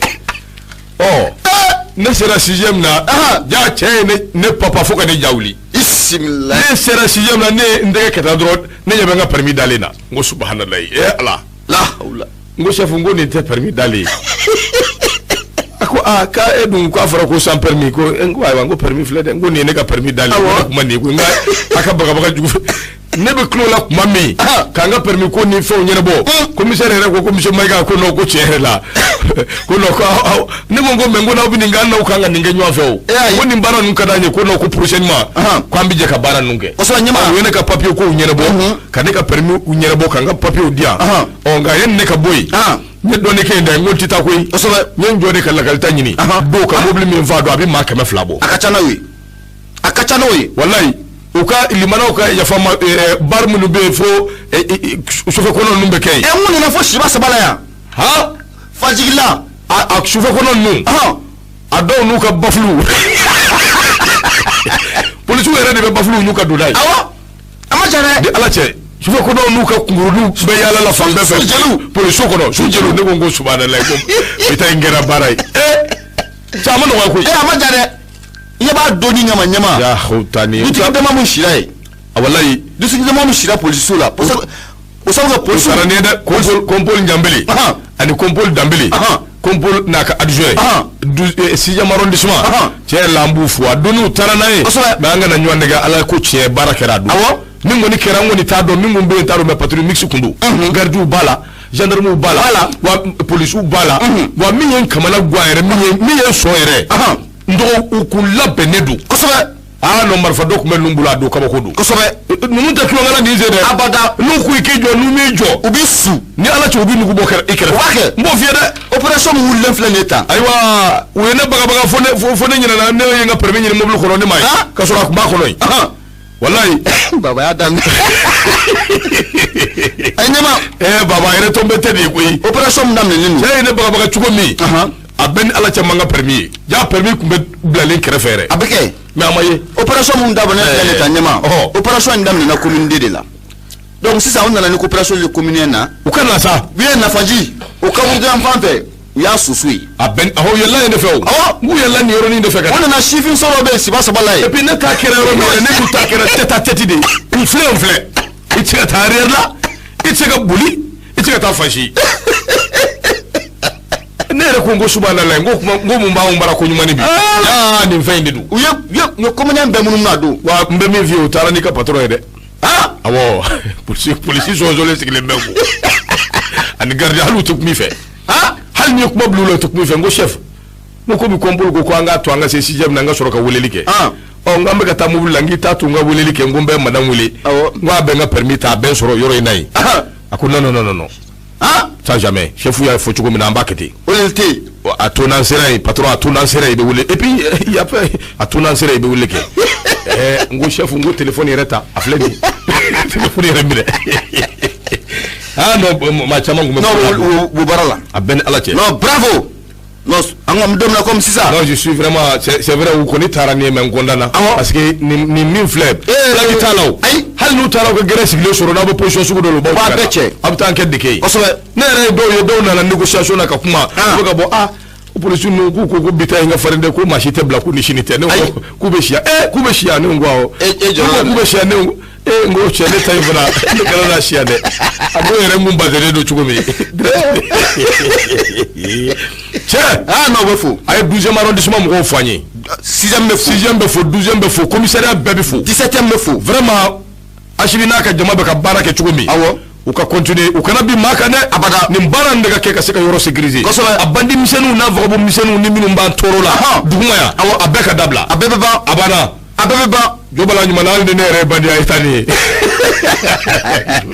Ɔ, ne sera sixième na, ja, cɛ ye ne papa fo ka ne ja wuli. Bisimilayi. Ne sera sixième na, ne ye n tɛgɛ kɛ tan dɔrɔn, ne ɲɛ bɛ n ka permis dalen na. N ko subahanallahi, e Ala. La hawla. N ko chef, n ko nin tɛ permis dalen ye. A ko aa, k'a e dun k'a fɔra ko sans permis. Ko n ko ayiwa, n ko permis filɛ dɛ, n ko nin ye ne ka permis dalen ye. Ne kuma nin ye ko n ka a ka bagabaga jugu. Ne bɛ tulo la tuma min k'an ka permis ko ni fɛnw ɲɛnabɔ, commissaire yɛrɛ ko monsieur Mayiga, ko non, ko tiɲɛ yɛrɛ la, ko non, ko aw. Ne ko n ko mais n ko n'aw bɛ nin kɛ, hali n'aw kan ka nin kɛ ɲɔgɔn fɛ o. Ko nin baara ninnu ka d'an ye. Ko non, ko prochainement ko an bɛ jɛ ka baara ninnu kɛ. Kosɛbɛ, ɲɛma. U ye ne ka papier kow ɲɛnabɔ, ka ne ka permis ɲɛnabɔ, ka n ka papier di yan. Ɔ, nka yanni ne ka bɔ yen, n ye dɔɔnin kɛ yen dɛ, n ko n tɛ taa koyi. Kosɛbɛ. N ye n jɔ de ka lakalita ɲini. Dɔw ka mobili min fa don, a bɛ maa 200 bɔ. A ka ca n'o ye. A ka ca n'o ye. Walayi, u ka limanaw ka yafa ma, bar minnu bɛ yen fo sufɛ kɔnɔ ninnu bɛ kɛ yen. Ɛ, mun nana fo siba saba la yan? Han. Fajigila. A sufɛ kɔnɔ ninnu. A dɔw n'u ka bafuluw. Polisiw yɛrɛ de bɛ bafuluw n'u ka donda ye. Awɔ. A ma ca dɛ. Ni Ala cɛ, sufɛ kɔnɔw n'u ka kunkuruninw bɛ yaala la fan bɛɛ fɛ. Su jeliw. Polisiw kɔnɔ, su jeliw. Ne ko n ko subahanallahi, ko bi ta in kɛra baara ye. Ee, cɛ, a ma nɔgɔya koyi. Ɛ, a ma ca dɛ. I ɲɛ b'a doni ɲama ɲama. Ya hawtani. Dutigi dama mun sira yen. Walayi. Dutigi dama mun sira polisiw la. O sababu kɛ polisiw. O sara ni ye dɛ. Compol Ɲanbele. Ani Compol Danbele. Compol n'a ka adjoint. Sixième arrondissement. Tiɲɛ yɛrɛ la, an b'u fo. A donni u taara n'a ye. Kosɛbɛ. Mais an kana ɲɔgɔn nɛgɛ, Ala ko tiɲɛ, baara kɛra a don. Awɔ. Min kɔni kɛra, n kɔni t'a dɔn, min kun bɛ yen t'a dɔn, mais patrouille mixte kun don. Gardiw b'a la, gendarmew b'a la, wa polisiw b'a la. Wa min ye n kamana gan yɛrɛ, min ye n sɔn yɛrɛ. N dɔgɔ, u kun labɛnnen don. Kosɛbɛ. Aa non, marifa dɔ tun bɛ ninnu bolo a don, kabako don. Kosɛbɛ. Ninnu tɛ tulonkɛ la nin sen dɛ. Abada. N'u ko i k'i jɔ, n'u m'i jɔ. U b'i su. Ni Ala cɛ, u bɛ nugu bɔ i kɛrɛfɛ. U b'a kɛ. N b'o f'i ye dɛ. Opération min wulilen filɛ nin ye tan. Ayiwa, u ye ne bagabaga fo ne ɲinɛna, ne ye n ka permis ɲini mobili kɔnɔ, ne m'a ye. K'a sɔrɔ a tun b'a kɔnɔ yen. Walayi. Baba y'a daminɛ. Ayi, ɲɛma. Ɛɛ baba, yɛrɛ tɔn bɛ tɛ de ye koyi. Opération min daminɛlen don. Cɛ ye ne bagabaga cogo min. A bɛɛ ni Ala cɛ, man ka permis ye. Ja, permis tun bɛ bilalen kɛrɛfɛ yɛrɛ. A bɛ kɛ. Mais a ma ye. Opération min daminɛ filɛ nin ye tan, ɲɛma. Opération in daminɛna commune 2 de la. Donc sisan u nana ni coopération ye commune na. U ka na sa. U ye nafaji o kaburudo yan fan fɛ, u y'a susu yen. A bɛn, awɔ, u yɛlɛla yen de fɛ o. Awɔ. N k'u yɛlɛla nin yɔrɔnin de fɛ ka O nana sifin sɔrɔ bɛ yen siba saba la yen. Et puis ne ta kɛra yɔrɔ min na, ne t'u ta kɛra tête à tête de ye. N filɛ, n filɛ. I tɛ se ka taa arrière la, i tɛ se ka boli, i tɛ se ka taa fan si. Ne yɛrɛ ko n ko subhanallah, n ko kuma, n ko mun b'anw bara ko ɲuman ni bi. Aa, nin fɛn in de don. U ye commune bɛɛ munumunu a don. Wa n bɛ min f'i ye, u taara n'i ka patron ye dɛ. Ah. Awɔ, polisi sɔnsɔnlen sigilen bɛ ko ani gardien, hali u tɛ kuma i fɛ. Hali n'i ye kuma bila u la, u tɛ kuma i fɛ. N ko chef, n ko komi kɔnpolo ko an k'a to an ka se 6 na, an ka sɔrɔ ka weleli kɛ. Ɔ, n k'an bɛ ka taa mobili la, n k'i t'a to n ka weleli kɛ. N ko n bɛ madame wele. N ko a bɛ n ka permis ta, a bɛ n sɔrɔ yɔrɔ in na yen. A ko non, non, non, non, ça jamais, chef y'a fɔ cogo min na, an b'a kɛ ten. O de tɛ yen. A to n'an sera yen, patron, a to n'an sera yen, i bɛ wele. Et puis il y a pas, a to n'an sera yen, i bɛ wele kɛ. Ɛɛ, n ko chef, n ko téléphone yɛrɛ ta, a filɛ nin ye, téléphone yɛrɛ minɛ. Ah non, maa caman tun bɛ. Non, o baara la. A bɛɛ ni Ala cɛ. Non, bravo, non, an ka don min na comme sisan. Non, je suis vraiment, c'est vrai, u kɔni taara ni ye, mais n content na. Parce que nin min filɛ, plaque t'a la o. Ayi. Hali n'u taara u ka gɛrɛ sigilen sɔrɔ, n'aw bɛ position sugu dɔ la, u b'aw b'a bɛɛ cɛ. Aw bɛ taa enquête de kɛ yen. Kosɛbɛ. Ne yɛrɛ ye dɔw ye, dɔw nana négociation na ka kuma. U bɛ ka bɔ, ah, polisi ninnu k'u ko bi ta in ka farin dɛ, ko maa si tɛ bila ko ni sini tɛ. Ne ko k'u bɛ siya, ɛ, k'u bɛ siya. Ne ko awɔ. E jɔra. K'u bɛ siya. Ne ko ee, n ko cɛ, ne ta in fana, ne kana na siya dɛ. A dɔw yɛrɛ mun bazɛnnen don cogo min, cɛ. Ah non, o bɛ fo. A ye 12e arrondissement mɔgɔw fɔ an ye. Sixième bɛ fo. Sixième bɛ fo, 12e bɛ fo, commissariat bɛɛ bɛ fo. 17e bɛ fo. Vraiment, Asimi n'a ka jama bɛ ka baara kɛ cogo min, u ka continuer, u kana bin maa kan dɛ. Abada. Nin baara in de ka kɛ ka se ka yɔrɔ sécuriser. Kosɛbɛ. A bandi misɛnninw n'a vagabond misɛnninw ni minnu b'an tɔɔrɔ la duguma yan, a bɛɛ ka dabila. A bɛɛ bɛ ban. A banna. A bɛɛ bɛ ban. Jobala ɲuman na, hali ni ne yɛrɛ ye bandi, a ye taa nin ye.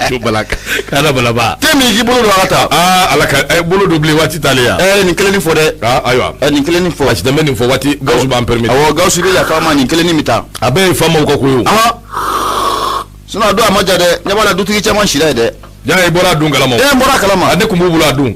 Jobala kana balaba. Te min k'i bolo don, a ka taa. Aa, Ala ka bolo don bilen, waati t'ale yan. Ɛ, nin kelen nin fɔ dɛ. Aa, ayiwa. Ɛ, nin kelen nin fɔ. Parce que n bɛ nin fɔ waati, Gawusu b'an permettre. Awɔ, Gawusu bɛ yafa ma, nin kelen nin bɛ taa. A bɛɛ ye faamaw ka ko ye o. Sinon a don a ma ja dɛ, ɲɛ b'a la, dutigi caman sira ye dɛ. Ja, i bɔra a don kalama o. E, n bɔra a kalama. A ne tun b'u bolo a don.